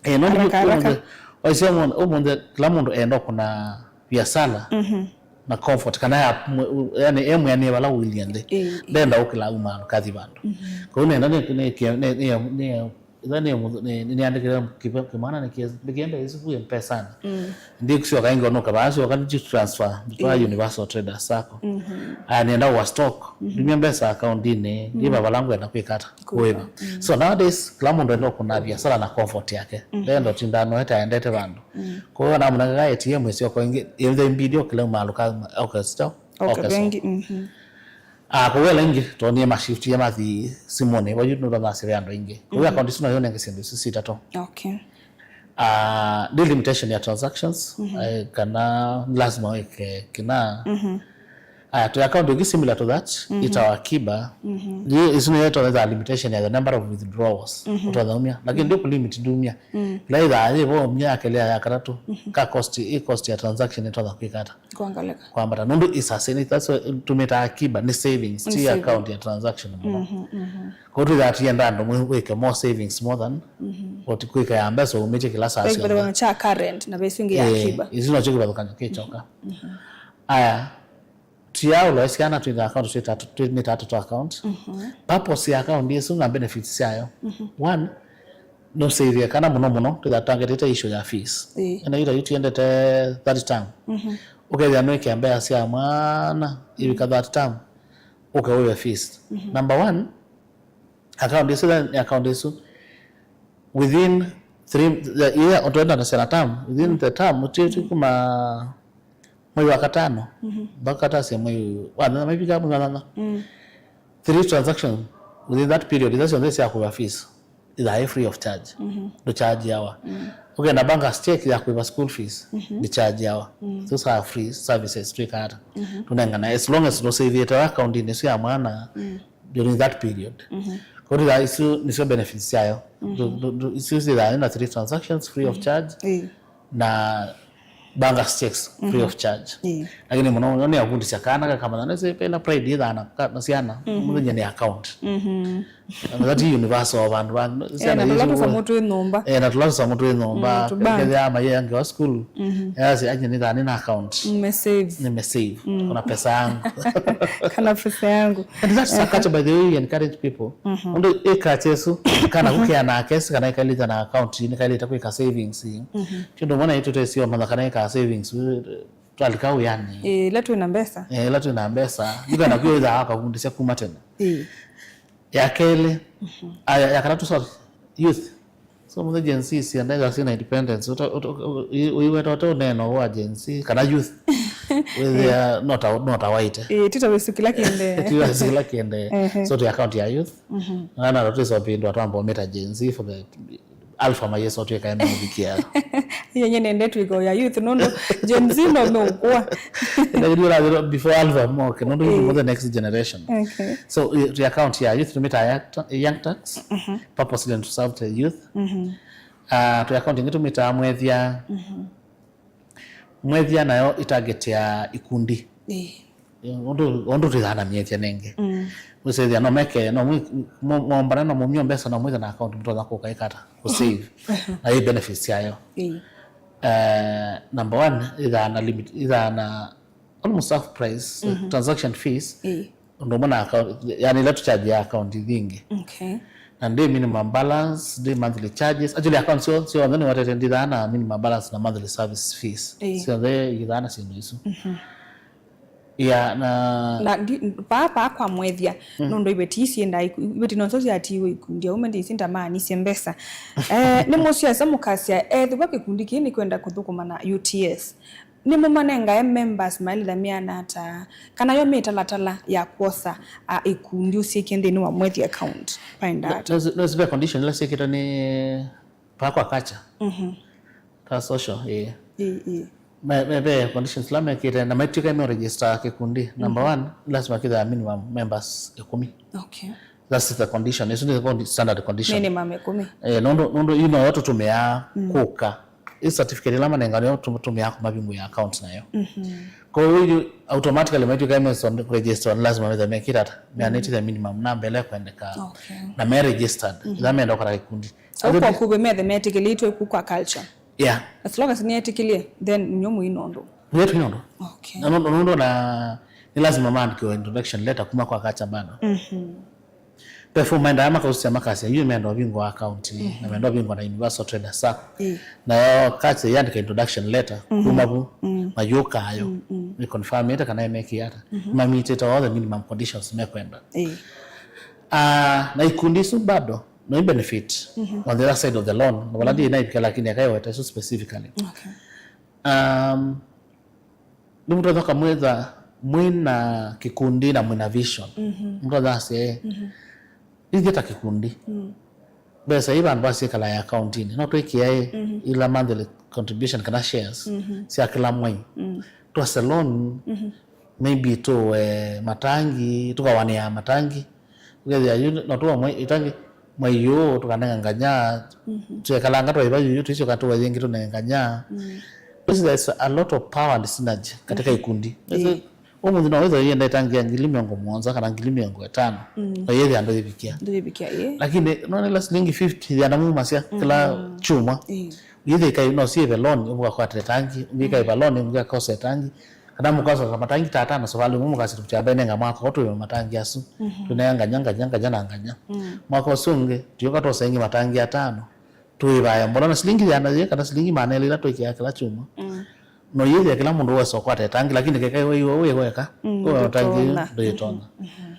Eh, no nĩ haraka, haraka. Ũmũnthĩ, waisya ũmũnthĩ, ũmũnthĩ kĩla mũndũ enda kũna biasala Mhm. na comfort, kana ya mwe-, u-, yani, e mwĩanĩe vala ũilyĩ nthĩ. Ĩĩ, ĩĩ. Ndenda ũkĩla umaalũka athi vandũ. Mhm. Kwoou nenda nĩ, nĩ, nĩ, nĩ, nĩ Ĩtha nĩ mũth-, nĩ, nĩ, nĩandĩkĩre kĩpe-, kĩmwana nĩ kĩe-, nĩkĩende ĩsuku mpesani. Mm. Ndĩkũsyoka ingĩ onũka vaa syoka nĩ transfer, nditwa Ĩĩ. Universal Traders Sacco. Mhm. Aya nĩenda wa stock. Mhm. Ndumya mbesa akaundinĩ, Mm. ndiva vala ngwenda kwĩka ata, Kwĩka. Kũĩva. Mm. So nowadays, kĩla mũndũ enda kũna biasala na comfort yake. Mhm. Ndenda ũtinda anoete aendete vandũ. Mm. Kwa hiyo namũnengaga A T M ĩsyoka ĩngĩ, ĩthe mbidi okĩla umaalũka, okesita, Okay, okeso. Vengi, mhm. Ah, kũu ĩla ĩngĩ, twonie mashiftie mathi simũnĩ, vau nũtonyasya ve andũ aingĩ. Kũu Mhm. account isu no yonenge syĩndũ isu sitatũ. Okay. Ah, nĩ limitation ya transactions, Mhm. eh, kana lazima wĩke kĩna. Mhm. Ah, tũ account ĩngĩ similar to that, Mhm. ĩtawa Akiba. Mhm. Yĩ, isu nĩyo ĩtonyethaa limitation ya the number of withdrawals. Mhm. Ũtonya umya. Lakini ndĩ kũlimit ndumya. Mm. Ĩla ĩthaa yĩ vo mya kelea ya katatũ, Mhm. ka cost, ĩ cost ya transaction ĩtonya kwĩka ata? Kwangalĩka. Kwambata. Nũndũ is a saving, that's why tũmĩtaa Akiba, nĩ savings, Nĩ ti saving. account ya transaction mũno. Mhm, mhm. Kwa hiyo twĩthaa tũyenda andũ mwĩ-, wĩke more savings more than Mhm. what kwĩka ya mbesa umĩtye kĩla saa Kwa syonthe. Kĩvathũkany'o kya current na ve ĩsu ĩngĩ ya Eh, Akiba. Isu nocho kĩvathũkany'o kĩkyoka. Mhm. Aya, tia ũloe syana twĩna account twĩtatũ, twĩ-, nĩ tatũ twa account. Mhm. Purpose ya account ĩsu na benefits syayo. Mhm. One, nũsĩthie kana mũno mũno twĩthaa tũtangetĩte issue ya fees. Ĩĩ. Ena yu ta yu tiendete third term. Mhm. Ũkethĩa nĩwĩkĩa mbesa sya mwana ivika third term, ũke ũĩve fees. Mhm. Number one, account ĩsu, then account ĩsu within three, the year, ũtwenda na sena term, within the term, ti, ti kuma mwei wa katano, Mhm. mpaka katasya mwei wa nyanya, maivika mwei wa nyanya. Mm. Three transactions within that period, ila syonthe sya kũĩva fees, ithaa free of charge. Mhm. Ndũchargeawa. Mm. Ũkenda banker's check ya kũĩva school fees, Mhm. ndĩchargeawa. Mm. Those are free services twĩkaa ata. Mhm. Tũnengana, as long as ndũsĩvĩte account-inĩ ĩsu ya mwana Mm. during that period. Mhm. Kwa hiyo isu nĩsyo benefits syayo. Mhm. Ndũ-, ndũ-, ndũ-, isu sithaa na three transactions free of Mhm. charge. Ĩĩ. Na banker's checks free Mhm. of charge. Ĩĩ. Lakini mũno mũno nĩ avundisya kana kakamanya nĩsĩ pena pride ĩthaa na ka-, na syana, Mhm. mũthenya nĩ account. Mhm. Na that universal vandũ va Eh, syana na tũla isu tũsamũ twĩ nyũmba. Eh, na tũla tũsamũ twĩ nyũmba. Mm, tũbank. Kethĩa maye ange wa school. Mhm. Yasi anye nĩ thani na account. Nime save. Nime save. Mm. Kuna pesa yangu. Kana pesa yangu. And that's a culture, by the way, we encourage people. Mhm. Ũndũ ĩkacha ĩsu, kana kũkĩa nake ĩsu, kana ĩkailĩte na account, nĩkailĩte kwĩka savings. Mhm. Kĩndũ mwana yetu tesi omanya kana ĩka savings, eh, twalika wĩanĩ. Ĩĩ, ĩla twĩ na mbesa. Eh, ĩla twĩ na mbesa. Nĩkana kwĩthaa akakundĩsya kuma tene. Ĩĩ. Ya kelĩ, mhm, ah, ya, ya katatũ, sorry, youth. So, mũthe Gen Z sienda ĩtha syĩna independence. Ũta-, ũta-, ũta-, ũi-, ũiweta ũte ũneena wa Gen Z, kana youth. Wĩthĩa no ta, no ta waite. Ĩĩ, tita wĩsukila kĩende. Tita wĩsukila kĩende. Ehe. So, tũ account ya youth. Mhm. Na, na, tũtĩsopindwa twamba ũmĩta Gen Z for the alpha mayesotwĩka emaũvikia. Yenye nende twĩko ya youth, nũndũ Gen Z no meũkũa. Ĩla ĩla before alpha moke, nũndũ youth, eh, the next generation. Okay. So, eh, tũ account ya youth, tũmĩtaa young ta-, young tax, mhm, purposely and to serve the youth. Mhm. Ah, tũ account ĩngĩ tũmĩtaa mwethya. Mhm. Mwethya nayo ĩtarget ya ikundi. Ĩĩ. Ũndũ, ũndũ twĩthaa na myethya nenge. Mm. Wĩsĩthĩa no meke, no mwi-, mo-, mombana na mumio mbesa no mwĩthe na account mũtonya kũka ĩkata, kũ save. Na ĩ benefits yayo. Ĩĩ. Eh, number one, ĩthaa na limit, ĩthaa na almost half price, mhm, transaction fees. Ĩĩ. Ũndũ ũmwe na account, yani ĩla tũcharge ya account ithi ingĩ. Okay. Na ndĩ minimum balance, ndĩ monthly charges. Actually, account syo, syonthe nĩwetete ndithaa na minimum balance na monthly service fees. Ĩĩ. Syonthe ithaa na syĩndũ isu. Mhm. Ya, na na ndi-, paa, paa kwa mwethya, mm, nũndũ iveti ii syenda iku-, iveti nonso syatiiwe ikundi aume ndisi ndamaanisye mbesa. Eh, nĩ mũsiasa mũkasya, ethĩwa kĩkundi kĩĩ nĩkwenda kũthũkũma na U T S. Nĩmũmanengae members maĩlĩtha mĩana ata, kana yo mĩtalatala ya kwosa, a, ikundi ũsyĩkĩe nthĩnĩ wa Mwethi account? Paenda ata? Nĩsĩ ve condition ila syĩkĩtwe nĩ pa kwa culture. Mhm. Ta social, ĩĩ. Ĩĩ, ĩĩ. Me, me, ve conditions ila mekĩte, na maitwĩka me register kĩkundi. Number, mhm, one, lazima kĩthĩa minimum members ĩkũmi. Okay. That's the condition. Isu nĩ condi-, standard condition. Minimum ĩkũmi. Eh, nũndũ, nũndũ yu noyo tũtũmĩaa, mm, kũka. Ĩ certificate ĩla manenga nĩyo tũtũmĩaa kũmavingũĩa account nayo. Mhm. Kwoou yu automatically maitwĩka me registered, lazima methe mekĩta ata? Meanĩte the minimum number ĩla ĩkwendeka. Okay. Na me registered. Mhm. Ĩla menda kũkata kĩkundi. So, kwa kuvĩ methe metĩkĩlĩtwe ku kwa culture. Yeah. As long as nĩetĩkĩlie, then nyo mũi nũndũ. Nĩyo tũi nũndũ. Okay. Na nũndũ, nũndũ na nĩ lazima maandĩkĩwe introduction letter kuma kwa culture bado. Mhm. Before maendaa makausisya makasya, yu menda ũvingwa account, mm-hmm, na menda ũvingwa na Universal Trader Sacco. Ĩĩ. Nayo culture yandĩka introduction letter, mm-hmm, kuma vu, mm, mayũkayo, mm, mm, nĩ confirmĩte kana ĩmekĩe ata. Mm-hmm. Mamitĩte all the minimum conditions mekwenda. Ĩĩ. Ah, na ikundi isu bado no benefit, mm-hmm, on the other side of the loan. Na vala, mm-hmm, ndĩ naivika, lakini akaiweta isu specifically. Okay. Um, nĩ mũtonya kamwĩtha mwĩna kĩkundi na mwĩna vision. Mhm. Mũtonya asye, mhm, ithyĩ ta kĩkundi, mm, mbesa ii vandũ va syĩkala ya akauntinĩ, no twĩkĩae, mhm, ila monthly contribution kana shares, mhm, sya kĩla mwei. Mm. Twase loan, mhm, maybe tũe matangi, tũkawanĩa matangi. Ũkethĩa yu no tũamwe ĩtangi mwei ũũ tũkanenga nganya, mhm, twekalanga twaiva yuyu, tũisyoka tũe yĩngĩ tũnenge nganya. Mm. This, there's a lot of power and synergy katika, mhm, ikundi. Ĩĩ. Ũmũnthĩ no wĩthwe yenda ĩtangi ya ngili mĩongo mũonza kana ngili mĩongo ĩtano. Mm. Na yĩthĩa ndũyĩvikĩa. Ndũyĩvikĩa, ĩĩ. Lakini nona ila silingi fifty yĩthĩa namumasya kĩla, mhm, kyumwa. Ĩĩ. Yĩthĩa ikai no syĩve loan, ũmwe ũkakwata ĩtangi, ũngĩ ĩkaiva loan, ũngĩ akakosa ĩtangi. Kana mũkasoka matangi ta atano savalĩ ũmwe, mũkasya tũkũkyamba ĩnenga mwaka ũũ tũĩve matangi asu. Mhm. Tũnenga nganya, nganya, nganya na nganya. Mm. Mwaka ũsu ũngĩ, tũyũka twosa ĩngĩ matangi atano. Tũĩvaya mbola na silingi yĩana yĩĩ kana silingi maana elĩ ila twĩkĩaa kĩla kyumwa. Mm. No yĩthĩa kĩla mũndũ wesa ũkwata ĩtangi, lakini keka wĩ wĩ weka, mm, ũwe ũtangi ndũyĩtonya. Ndũyĩtonya. Mhm. Mhm.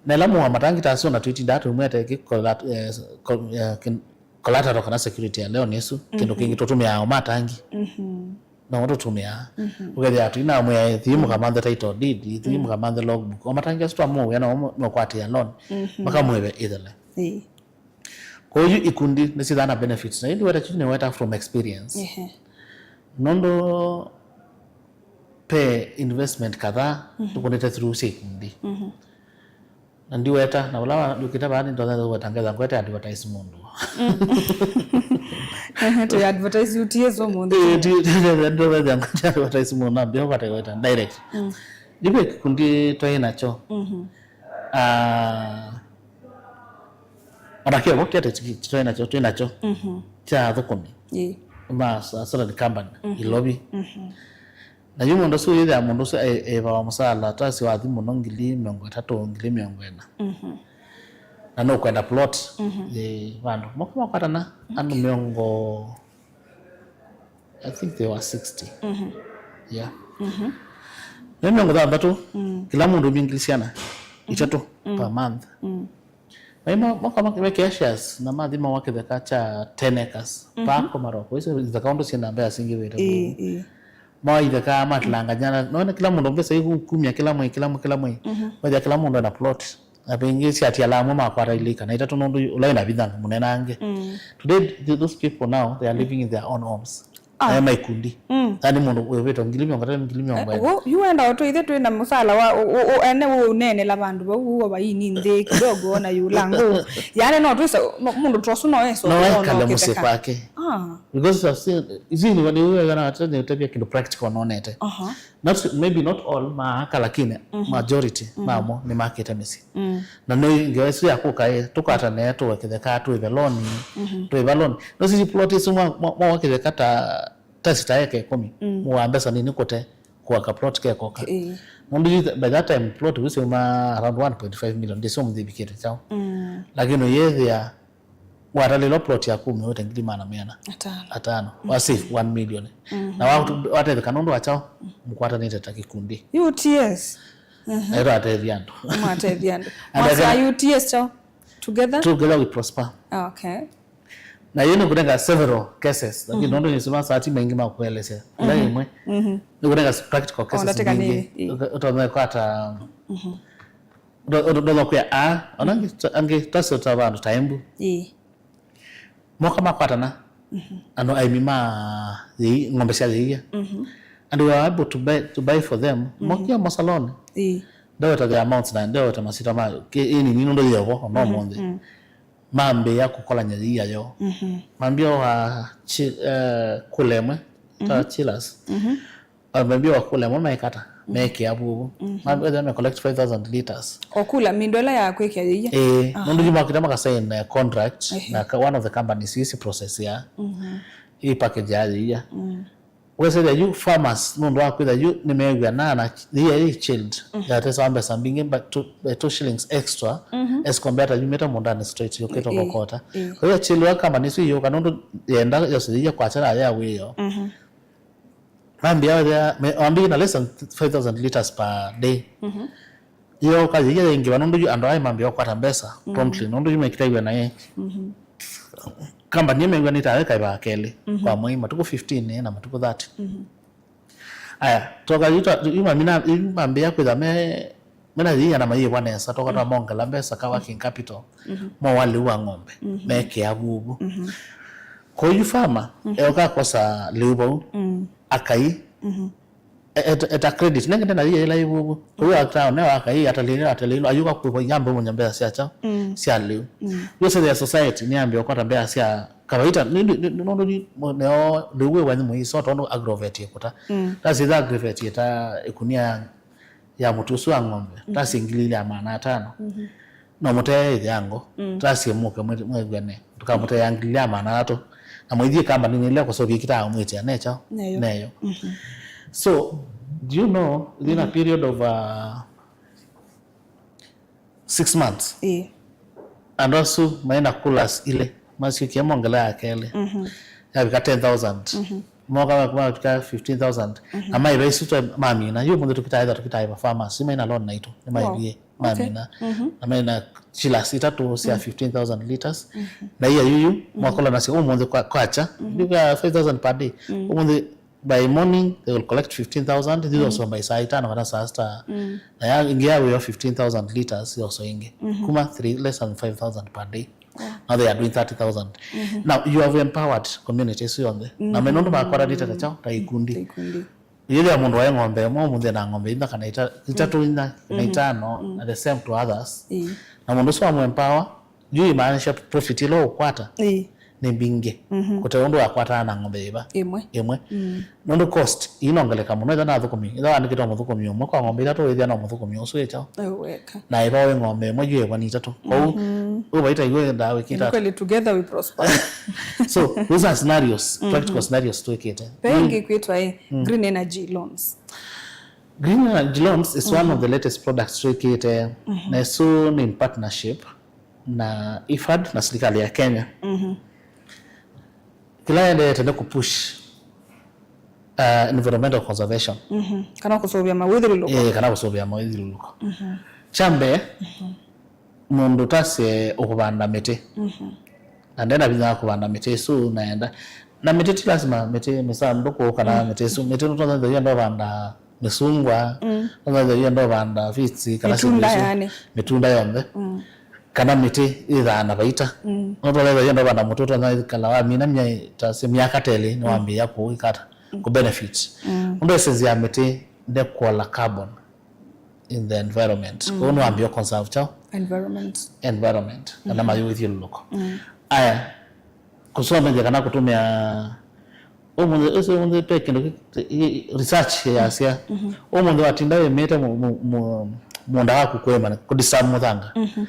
Na ĩla mũa matangi ta asu na twĩtindaa tũimwete kĩ-, colla-, eh, co-, eh, kin-, collateral kana security ya loan ĩsu, kĩndũ, mhm, kĩngĩ tũtũmĩaa o matangi. Mhm. No tũtũmĩaa. Mhm. Ũkethĩa tũinamwĩa, thiĩ, mhm, mũkamanthe title deed, thiĩ, mhm, mũkamanthe logbook. O matangi asu twamũwĩa no mo-, mekwatĩa loan. Mhm. Makamwĩve ĩthele. Ĩĩ. Kwoou ikundi nĩsyĩthaa na benefits. Na ĩndĩ weta kĩu nĩweta from experience. Ehe. Nũndũ pe investment kadhaa, mhm, tũkũnĩte through sya ikundi. Mhm. Na ndiweta, na vala wa-, ndũkĩte vaa nĩndonya kũweta ngetha ngwete advertise mũndũ. Mm. Ehe, tũ advertise U T S ũmũnthĩ. Eh, ti-, ti-, ti-, ndonya ngwete advertise mũndũ, nambia kwata kweta direct. Mm. Ndive kĩkundi twaĩ nakyo. Mhm. Ah, ona kĩo kĩate twĩ nakyo, twĩ nakyo. Mhm. Kya athũkũmi. Ĩĩ. Ma sa-, salary company, mhm, Ilovi. Mhm. Na yu mũndũ ũsu yĩthĩa mũndũ ũsu e-, evawa mũsala ta si wathi mũno ngili mĩongo ĩtatũ, ngili mĩongo ĩna. Mhm. Na nũkwenda plot, mhm, yĩ vandũ. Moko makwatana, andũ, okay, mĩongo, I think they were sixty. Mhm. Yeah. Mhm. Nĩ mĩongo thanthatũ, mm, kĩla mũndũ mingilisiana itatũ, mm, per month. Mm. Vai mo-, moka mak-, mekĩa shares na mathi mawa kĩtheka kya ten acres. Mhm. Pako maroko. Isu itheka ũndũ syĩna mbea singĩvĩte. Ĩĩ, ĩĩ. Mawa itheka matilanganyana. Nona kĩla mũndũ mbesa iku kumya kĩla mwei, kĩla mwei, kĩla mwei. Mhm. Wethĩa kĩla mũndũ ena plot. Na vĩngĩ syatiala amwe makwata ilĩ kana itatũ nũndũ ũla wĩna vinya mũnenange. Mm. Today, th-, those people now, they are living in their own homes. Ah. Ayo maikundi. Mm. Yaani mũndũ wĩvĩtwe ngili mĩongo ĩtatũ, ngili mĩongo ĩlĩ. Eh, wo, yu wenda ũtũ ithe twĩ na mũsala wa, o, o, o, ene wo ũneenela vandũ vau, uo vaini nthĩ kidogo na yũla ngũ. Yaani no twĩsa, no, mũndũ tosu no esa no ũkĩte ekale mũsyĩ ka- kwake. Ah. Because I've seen, izi ni wani wewe na tena utavia kindu practical nonete. Aha. Not, maybe not all, maaka, lakini, mhm, majority, mhm, mamo nĩmakĩte mĩsyĩ. Mm. Na nĩ ngewa ĩsu ya kũka ĩ, tũkwatane, tũwe kĩtheka, tũĩve loan, mhm, tũĩva loan. No sisi plot isu mwa, mwa, mwa kĩtheka ta, ta sita eka ĩkũmi. Mm. Mũwa mbesa nini kũte, kũaka plot kekoka. Ĩĩ. Nũndũ yu, by that time, plot wĩsĩ uma around one point five million, ndĩsĩ ũmũthĩ ĩvikĩte kyaũ. Mm. Lakini ũyĩthĩa, watalĩlwa plot yaku ũmĩwĩte ngili maana meana atano. Atano. Wa save one million. Mhm. Na wa-, watetheka nũndũ wa kyaũ, mũkwatanĩte ta kĩkundi. U T S. Mhm. Na ĩtwatethya andũ. Mwatethya andũ. And mwasya again, U T S kyaũ? Together? Together we prosper. Ah, okay. Na yĩu nĩkũnenga several cases, lakini, mhm, nũndũ nĩsima saa ti maingĩ ma kũelesya. Ĩla, mhm, ĩmwe. Mhm. Nĩkũnenga practical cases mbingĩ. Ũtonye kwata, mhm. Ndo-, ndo-, ndonya kwĩa, aa, ona angĩ, angĩ twasota vandũ ta Embu. Ĩĩ. Moka makwatana, mhm, andũ aĩmi ma yĩi-, ng'ombe sya yĩia. Mhm. And we are able to buy, to buy for them. Mhm. Mokia masaloni. Ĩĩ. Ndeweta the amounts na ndeweta masita ma, ke-, ĩnini nũndũ yĩovo, ona, mhm, ũmũnthĩ. Mm. Mambĩĩa kũkolany'a yĩia yoo. Mhm. Mambĩĩa wa chi-, eh, kũlemwe, ta, mhm, chillers. Mhm. Mambĩĩa wa kũla mo mekata, mm, mekĩa vuvu. Mhm. Mambĩĩa me collect five thousand liters. O kũla mindo ĩla ya kwĩkĩa yĩia? Ĩĩ, aha, nũndũ yu makĩte makasain, eh, contract, ehe, na ka-, one of the companies isi process ya, mhm, ĩ package ya yĩia. Mm. Wesethĩa yu farmers, nũndũ wa kwĩtha yu nĩmeew'anaa na yĩia yĩ chilled, mhm, yatesawa mbesa mbingĩ, but two, eh, two shillings extra, mhm, as compared to yumĩte mũndani straight, yũkĩte, ĩĩ, kokota. Ĩĩ. Kwa hiyo chilled wa company isu iyũka nũndũ yenda yose yĩia kwakya na ya wĩoo. Mhm. Mambĩĩa, me-, mambĩĩa na less than five thousand liters per day. Mhm. Yo, ka yĩia yaingĩva nũndũ yu andũ aa mambĩĩa kũkwata mbesa, mhm, promptly, nũndũ yu mekĩtaiw'e naĩ. Mhm. Company ĩmew'anĩte ayo ĩkaĩva kelĩ, mhm, kwa mwei, matukũ fifteen, eh, na matukũ thirty. Mhm. Aya, toka yu ta-, yu mamina, yu mambĩĩa kwĩtha me, mena yĩia na mayĩvwa nesa, toka, mhm, twamongela mbesa ka working capital, mhm, mowa lĩu wa ng'ombe, mhm, mekĩa vuvu. Mhm. Kwoou yu farmer, mhm, eũka akosa lĩu vau, mm, akai, mhm, e-, et-, eta credit, nenge ndena yĩia ĩla ĩvuvu. Kwoou, mhm, akĩtaa neo akai, atalĩlwe, atalĩlwe, ayũka kwĩva yambe ũmũnya mbesa sya kyaũ, mm, sya lĩu. Mm. Yu sethĩa society nĩyambĩĩa kũkwata mbesa sya kawaita, nĩ, nĩ, nĩ, nũndũ nĩ, neo lĩu wĩwa nĩ mũiso, tondũ agrovet ĩkũta. Mm. Tasitha agrovet ĩta ĩkunia ya ya mũtu ũsu wa ng'ombe, mhm, tasi ngili ilĩ ya maana atano. Mhm. No mũtee ĩthyango, mm, tasi mũke mwĩ-, mwĩw'ane, tũkamũteea ngili ilĩ ya maana atatũ. Na mũithiĩ kambaninĩ ĩla kũsũvia kĩtaa mwĩtĩa necho, neyo. Neyo. Mhm. So, do you know, within a, mhm, period of, uh, six months, ĩĩ, andũ asu maĩ na coolers ilĩ, masyũkie mongela ya kelĩ. Mhm. Yavika ten thousand. Mhm. Moka ma-, mavika fifteen thousand. Mhm. Na maĩva isu twe mamina. Yu mũnthĩ tũkitaĩtha, tũkitaĩva farmers. Yu maĩ na loan naitũ. Nĩ maĩvie. Wow. Okay. Mamina. Mhm. Na maĩ na chillers itatũ sya, mhm, fifteen thousand liters. Mhm. Na iya yuyu, mhm, mwakola nasyo ũmũnthĩ kwa, kwacha. Mhm. Yuka five thousand per day. Mhm. Ũmũnthĩ by morning, they will collect fifteen thousand, this, mm, also by saa itano kana saa sita. Mm. Na ya, ĩngĩ ya wĩo fifteen thousand liters, yoso ĩngĩ. Mhm. Kuma three, less than five thousand per day. Wow. Now they are doing thirty thousand. Mhm. Now you have empowered community ĩsu yonthe. Na, mhm, me nũndũ makwatanĩte ta kyaũ, ta ikundi. Ta ikundi. Yĩthĩa mũndũ waĩ ng'ombe ĩmwe, ũmũnthĩ na ng'ombe inya kana ita-, itatũ, inya kana, mhm, itano, mhm, and the same to others. Ĩĩ. Na mũndũ ũsu wamũempower, yu imaanisha profit ĩla ũkwata, ĩĩ, nĩ mbingĩ. Mhm. Kũte ũndũ wakwataa na ng'ombe ĩva. Ĩmwe. Ĩmwe. Mm. Nũndũ cost inongeleka mũno, ĩtha na athũkũmi, ĩtha wandĩkĩtwe mũthũkũmi ũmwe kwa ng'ombe itatũ, wĩthĩa no mũthũkũmi ũsu ĩkyaũ. Ĩweka. Na ĩva wĩ ng'ombe ĩmwe yu ĩva nĩ itatũ. Kwoou, mhm, ũvaita iwe ndawa ĩkĩta. Kweli, together we prosper. So, those are scenarios, mhm, practical scenarios twĩkĩte. Ve ĩngĩ kwĩtwa ĩ, mm, green energy loans. Green energy loans is one of, mhm, the latest products twĩkĩte. Mhm. Na ĩsu nĩ in partnership na IFAD na serikali ya Kenya. Mhm. Kĩla yendeete nĩ kũpush uh, environmental conservation. Mhm. Kana kũsũvĩa mawĩthyũlũlũko. Eh, kana kũsũvĩa mawĩthyũlũlũko. Mhm. Kya mbee, mũndũ ũtasye ũkũvanda mĩtĩ. Mhm. Na ndena vinya wa kũvanda mĩtĩ ĩsu naenda. Na mĩtĩ ti lasima mĩtĩ mĩsandũkũ kana mĩtĩ ĩsu. Mĩtĩ nũtonya ĩtha yenda ũvanda mĩsungwa, nũtonya ĩtha yenda ũvanda fiti, kana syĩndũ isu. Mĩtunda yani. Mĩtunda yonthe. Mm. Kana mĩtĩ ĩthaa na vaita. Mm. Nũtonya ĩtha yenda ũvanda mũtĩ ũtonya ĩkala wamina myai ta sya myaka ta ĩlĩ nĩwambĩĩa kũwĩka ata, kũ benefit. Mm. Nũndũ essence ya mĩtĩ nĩ kũola carbon in the environment. Mm. Kwoou nĩwambĩĩa conserve kyaũ? Environment. Environment, kana mayũithyũlũlũko. Mm. Aya, kũsomethya kana kũtũmĩa ũmũnthĩ, ũsĩ ũmũnthĩ pe kĩndũ kĩ-, kĩ-, research yasya. Mhm. Ũmũnthĩ watinda wĩmĩte mu-, mu-, mu-, mũũnda waku kũĩma, kũdisturb mũthanga. Mhm.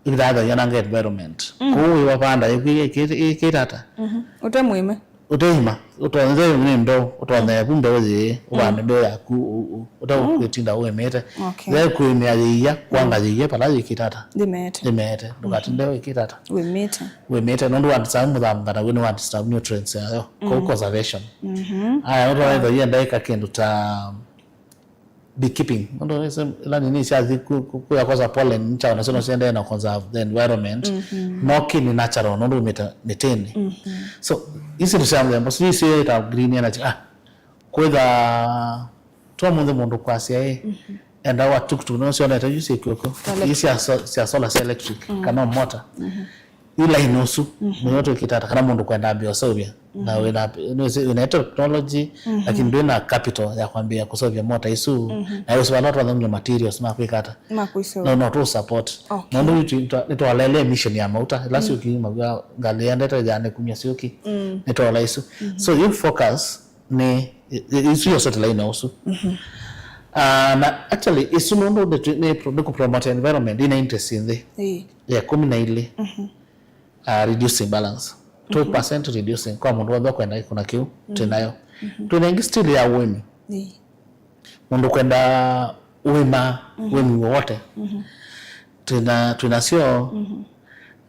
Ĩkĩtathagia nanga environment. Mm. Kwoou wĩwavanda ĩkwĩ ĩkĩte ata? Mhm. Ũte mwĩme. Ũteima, ũtonye nĩ ndoo, ũtonye vu mbeũ yĩĩ, ũvande mbeũ yaku, ũ-, ũ-, ũte kwĩtinda ũĩmĩte. Okay. Ve kũĩmĩa yĩia, kwanga yĩia, pala yĩkĩte ata? Yĩmeete. Yĩmeete. Ndũkatinde wĩkĩte ata? Wĩmĩte. Wĩmĩte, nũndũ wa disturb mũthanga na wĩ nĩ wa disturb nutrients yayo. Kwoou conservation. Mhm. Aya, ũtonye ĩtha yenda ĩka kĩndũ ta beekeeping. Nũndũ nĩsĩ ila nini syathi ku-, ku-, kuya kosa pollen nchao nasyo no siendee na conserve the environment. Mhm. No kĩ nĩ natural nũndũ umĩte mĩtĩnĩ. Mhm. So, isi nĩ sya mũthemba, si isi ta green energy. Ah, kwĩtha to mũndũ mũndũ kwasya ĩ, enda wa tuktuk no sionete yu syĩkw'oko. Electric. Ii sya so-, sya solar, sya electric, kana mota. Mhm. Yu line ũsu, nĩyo twĩkĩte ata, kana mũndũ kwenda ambĩa ũseũvya. Na wĩna, nĩwĩsĩ, wĩna technology, lakini ndwĩ na capital ya kwambĩĩa kũseũvya mota isu. Na wĩsĩ vala twathomile materials ma kwĩka ata. Ma kũiseũvya. No, no tũ support. Okay. Nũndũ nĩtwalele emission ya mauta, ĩla syũki mawĩa ngalĩ yendete ya nĩkumya syũki, nĩtwaola isu. So, yu focus nĩ, i-, i-, isu yosete line ũsu. Ah, na actually, isu nũndũ nĩ, nĩ, nĩ kũ promote environment, ina interest nthĩ. Ĩĩ. Ya kũmi na ilĩ. Uh, reducing balance. Two percent reducing kwa mũndũ wothe ũkwenda kĩkũna kĩu twĩ nayo. Twĩ na ĩngĩ still ya ũĩmi. Ĩĩ. Mũndũ kwenda ũĩma, ũĩmi wowote. Twĩ na, twĩ nasyo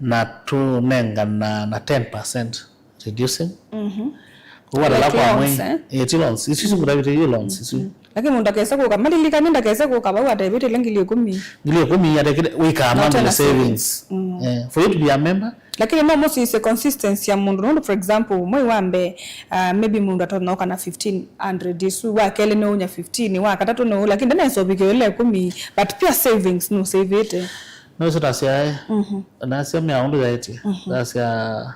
na tũnengana na ten percent reducing. Kũu atala kwa mwei. Loans, eh? Eh, ti loans. Isu isu kũtavĩte yu loans isu. Lakini mũndũ ndakese kũka, malilikane ndakese kũka vau atevĩtĩle ngili ĩkũmi. Ngili ĩkũmi atekĩte wĩkaa monthly savings. Eh, for you to be a member. Lakini no mũsisye consistency ya mũndũ nũndũ, for example, mwei wa mbee, uh, maybe mũndũ atonya ũka na fifteen hundred isu, wa kelĩ nĩ ũnya fifteen, wa katatũ nĩ ũũ, lakini ndanesa ũvikĩo ĩla ĩkũmi, but pia savings nũsavĩte. No isu tasyae. Nasya mea ũndũ yaĩtye. Tasya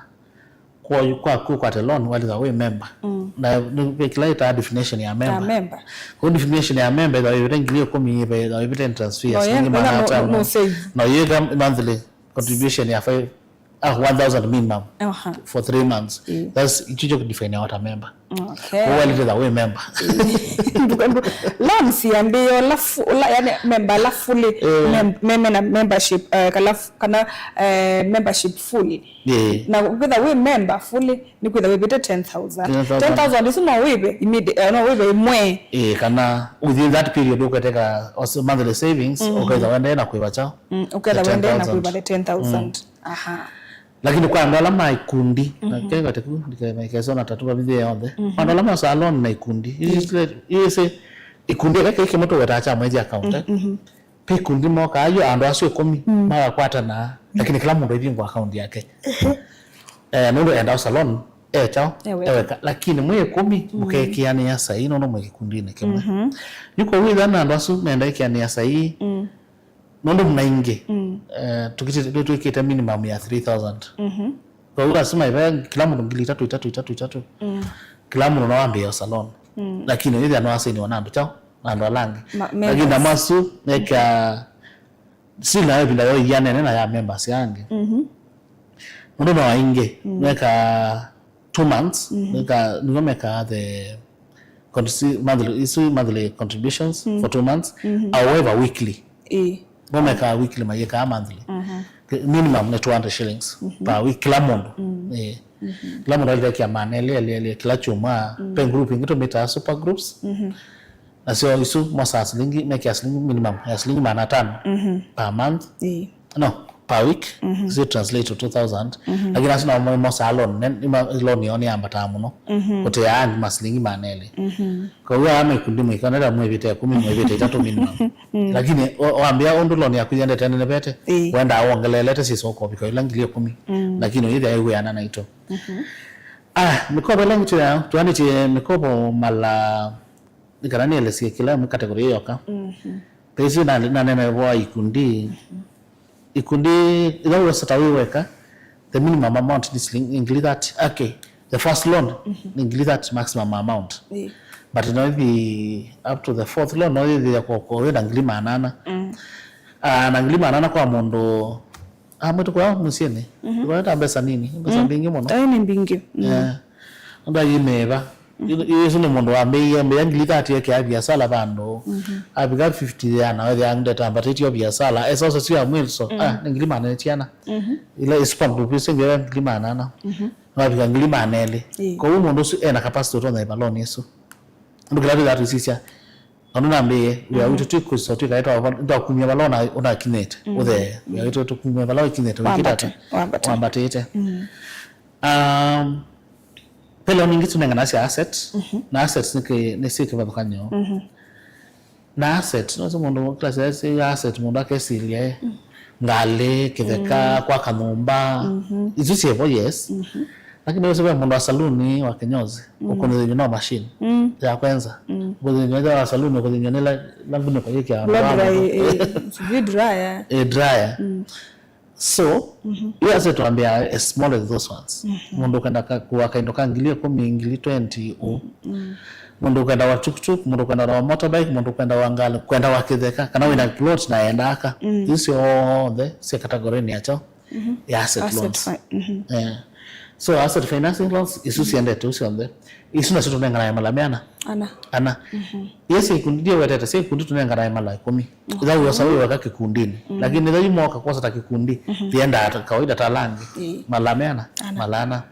kwa, kwa, kwa kwate loan, walitha wĩ member. Na nĩ, kĩla ĩtaa definition ya member. Member. Kwa definition ya member, ĩtha wĩvĩte ngili ĩkũmi, ĩtha wĩvĩte entrance fee ya silingi maana atano. No yĩka monthly contribution ya five, ah, one thousand minimum for three months. That's, icho kyo define what a member. Okay. Kwa walitha wĩ member. Loans yambĩĩa ũla fu-, ũla, yani member ala fully, mem-, meme na membership, eh, kala f-, kana, eh, membership fully. Na kwĩtha wĩ member fully, nĩ kwĩtha wĩvĩte ten thousand. Ten thousand. Ten thousand isu no wĩve immedi-, eh, no wĩve ĩmwe. Eh, kana within that period ũketeka monthly savings, ũketha wendee na kwĩva kyaũ? Mm, ũketha wendee na kwĩva the ten thousand. Aha. Lakini kwa andũ ala ma ikundi, na keka teku, ndikesona tatu vavithie yonthe. Andũ ala ma salon na ikundi. Isi, isi ikundi aka kĩmwe tũwetaa kya mwezi account, eh? Pe ikundi mokaa yu andũ asu ĩkũmi magakwatana, lakini kĩla mũndũ ivingwa account yake. Eh, nũndũ enda salon, e kyaũ, eweka. Lakini mwĩ ĩkũmi mũkekĩanĩa saii nũndũ mwĩ kĩkundinĩ kĩmwe. Yu kwa wĩthana andũ asu menda ĩkĩanĩa saii, nũndũ mna ingĩ, eh, tũkĩte-, twĩkĩte minimum ya three thousand. Kwa hiyo lazima ive kĩla mũndũ ngili itatũ, itatũ, itatũ, itatũ. Kĩla mũndũ no ambĩĩa salon. Lakini wĩthĩa no asainiwa na andũ kyaũ? Na andũ ala angĩ. Lakini na masu meka, si na ĩvinda yo ianene na ya members angĩ. Nũndũ no aingĩ, meka two months, meka, nĩvo meka the contribute monthly, isu monthly contributions for two months, however weekly. Ĩĩ. Vo mekaa weekly, mayĩkaa monthly. Minimum nĩ two hundred shillings per week, kĩla mũndũ. Ĩĩ. Kĩla mũndũ alĩlekia maana elĩ, elĩ, elĩ, kĩla kyumwa. Pe group ingĩ tũmĩtaa super groups. Nasyo isu mosaa silingi, mekĩa silingi minimum ya silingi maana atano per month. Ĩĩ. No, per week, si translate to two thousand. Lakini asu nao mosaa loan, ne- nima- loan yao nĩyambataa mũno. Kũtea andi masilingi maana elĩ. Kwoou aya me ikundi mũikonera mwĩvĩte ĩkũmi, mwĩvĩte itatũ minimum. Lakini o- wambĩa ũndũ loan yaku yendete nenevete, Ĩĩ. Wendaa wongelelete syĩsa ũkovika ila ngili ĩkũmi. Lakini ũyĩthĩa ĩwĩana naitũ. Ah, mĩkovo ĩla ĩngĩ tũya- tũanĩtye mĩkovo mala, nĩ kana nĩelesye kĩla ĩmwe category ĩyoka. Pesi na- nanena ĩvo wa ikundi. Ikundi ĩla wĩosata wĩ weka, the minimum amount nĩ silingi ngili thirty. Okay, the first loan nĩ ngili thirty maximum amount. Ĩĩ. But noithi up to the fourth loan, noithĩa kwa kwa wĩna ngili maana ana. Ah, na ngili maana ana kwa mũndũ, ah, mwĩtũkwa mũsyĩnĩ. Ndũkwenda mbesa nini, mbesa mbingĩ mũno. Aĩ nĩ mbingĩ. Yeah. Nũndũ ayĩmĩĩva. Yu- yu- ĩsu nĩ mũndũ wambĩĩie, mbĩa ngili thirty ekĩa viasala vandũ. Avika fifty yana wethĩa ndeta ambatĩtye viasala. Esa ũsasyo ya mwĩso, ah, nĩ ngili maana ĩtiana. Ila ĩsu pampu pĩsĩ ngĩya ngili maana ana. Nĩwavika ngili maana elĩ. Ĩĩ. Kwoou mũndũ ũsu ena capacity ũtonya ĩva loan ĩsu. Andũ kĩla twĩthaa tũisisya. Andũ nambĩĩe, wĩa witũ twĩkwĩsa twĩkae twakumya vala ũnakinyĩte. Ũthee. Wĩa witũ tũkumya vala ũkinyĩte. Wambate, wĩkĩtata. Wambate. Wambatĩte. Um, Ve loan ingĩ tũnenganasya asset, na asset nĩ kĩ- nĩ syĩ kĩvathũkany'o. Na asset, no sĩ mũndũ class ya sĩ asset mũndũ akesilya ĩ, ngalĩ, kĩtheka, kwaka nyũmba, isu syĩvo, yes. Lakini wĩsĩ ve mũndũ wa saluni wa kinyozi, ũkũthĩnywa no machine ya kwenza. Ũkũthĩnywa ĩtha wa saluni, ũkũthĩnywa nĩ la- la ngunĩko yĩkĩa andũ Blow wa dry, mũndũ. Eh, sijui dryer. Eh, dryer. So, ĩyo ase twambĩa as small as those ones. Mũndũ ũkenda ka- kũa kaindo ka ngili ĩkũmi, ngili twenty, ũ. Mũndũ ũkenda wa tuktuk, mũndũ ũkenda wa motorbike, mũndũ ũkenda wa ngalĩ, kwenda wa kĩtheka, kana wĩna plot na enda aka. Isu syonthe syĩ category-inĩ yakyo ya asset Asset loans. Fi- mhm. Eh. So asset financing loans, isu siendete ũu syonthe. Isu nasyo tũnenganae mala meana? Ana. Ana. Yes, ikundi ndiwetete, sya ikundi tũnenganae mala ĩkũmi. Ĩtha wĩosa wĩ weka kĩkundinĩ. Lakini ĩtha yumoka kwosa ta kĩkundi, thiendaa ta kawaida ta langi. Ĩĩ. Mala meana? Ana. Mala ana.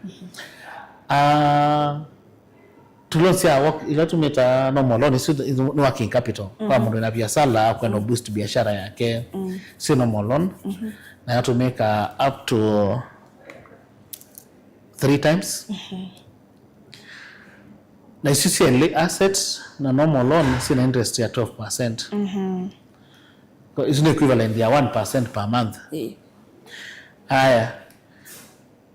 Ah, tu loan sya work, ila tumĩta normal loan, isu nĩ working capital. Kwa mũndũ wĩna biasala, kwenda boost biashara yake. Si normal loan. Na yatumĩka up to three times. Na isu sya inlay asset na normal loan syĩna interest ya twelve percent. Ko- isu nĩ equivalent ya one percent per month. Ĩĩ. Aya.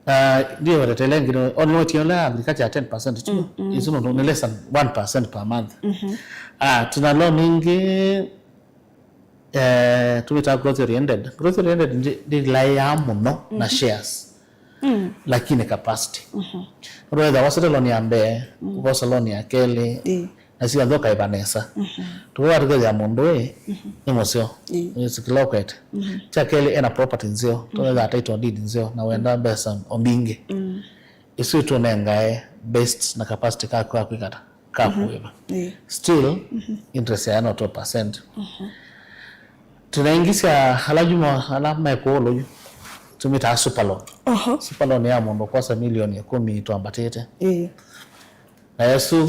Uh, ndio wetetele ngino only what you learn agriculture ten percent tu. Isu no ni less than one percent per month. Ah, tuna loan ingĩ eh, tũmĩtaa growth oriented. Growth oriented ndi- ndĩlaĩaa mũno na shares. Lakini capacity. Ũndũ wetha wasete loan ya mbee, ũkosa loan ya kelĩ, na sila nthĩ ũkaĩva nesa. Tũkĩwa tũkethĩa mũndũ ĩ, nĩ mũseo. Nĩ sikila ũkwete. Kya kelĩ ena property nzeo, tũnetha title deed nzeo, na wenda mbesa o mbingĩ. Isu tũnengae based na capacity kaku ka kwĩkata. Ka kũĩva. Ĩĩ. Still, interest yayo no two percent. Tũnaingisya ala yu mo- ala me kũũlũ yu, tũmĩtaa super loan. Oho. Super loan ya mũndũ kwosa milioni ĩkũmi twambatĩte. Ĩĩ. Na yesu,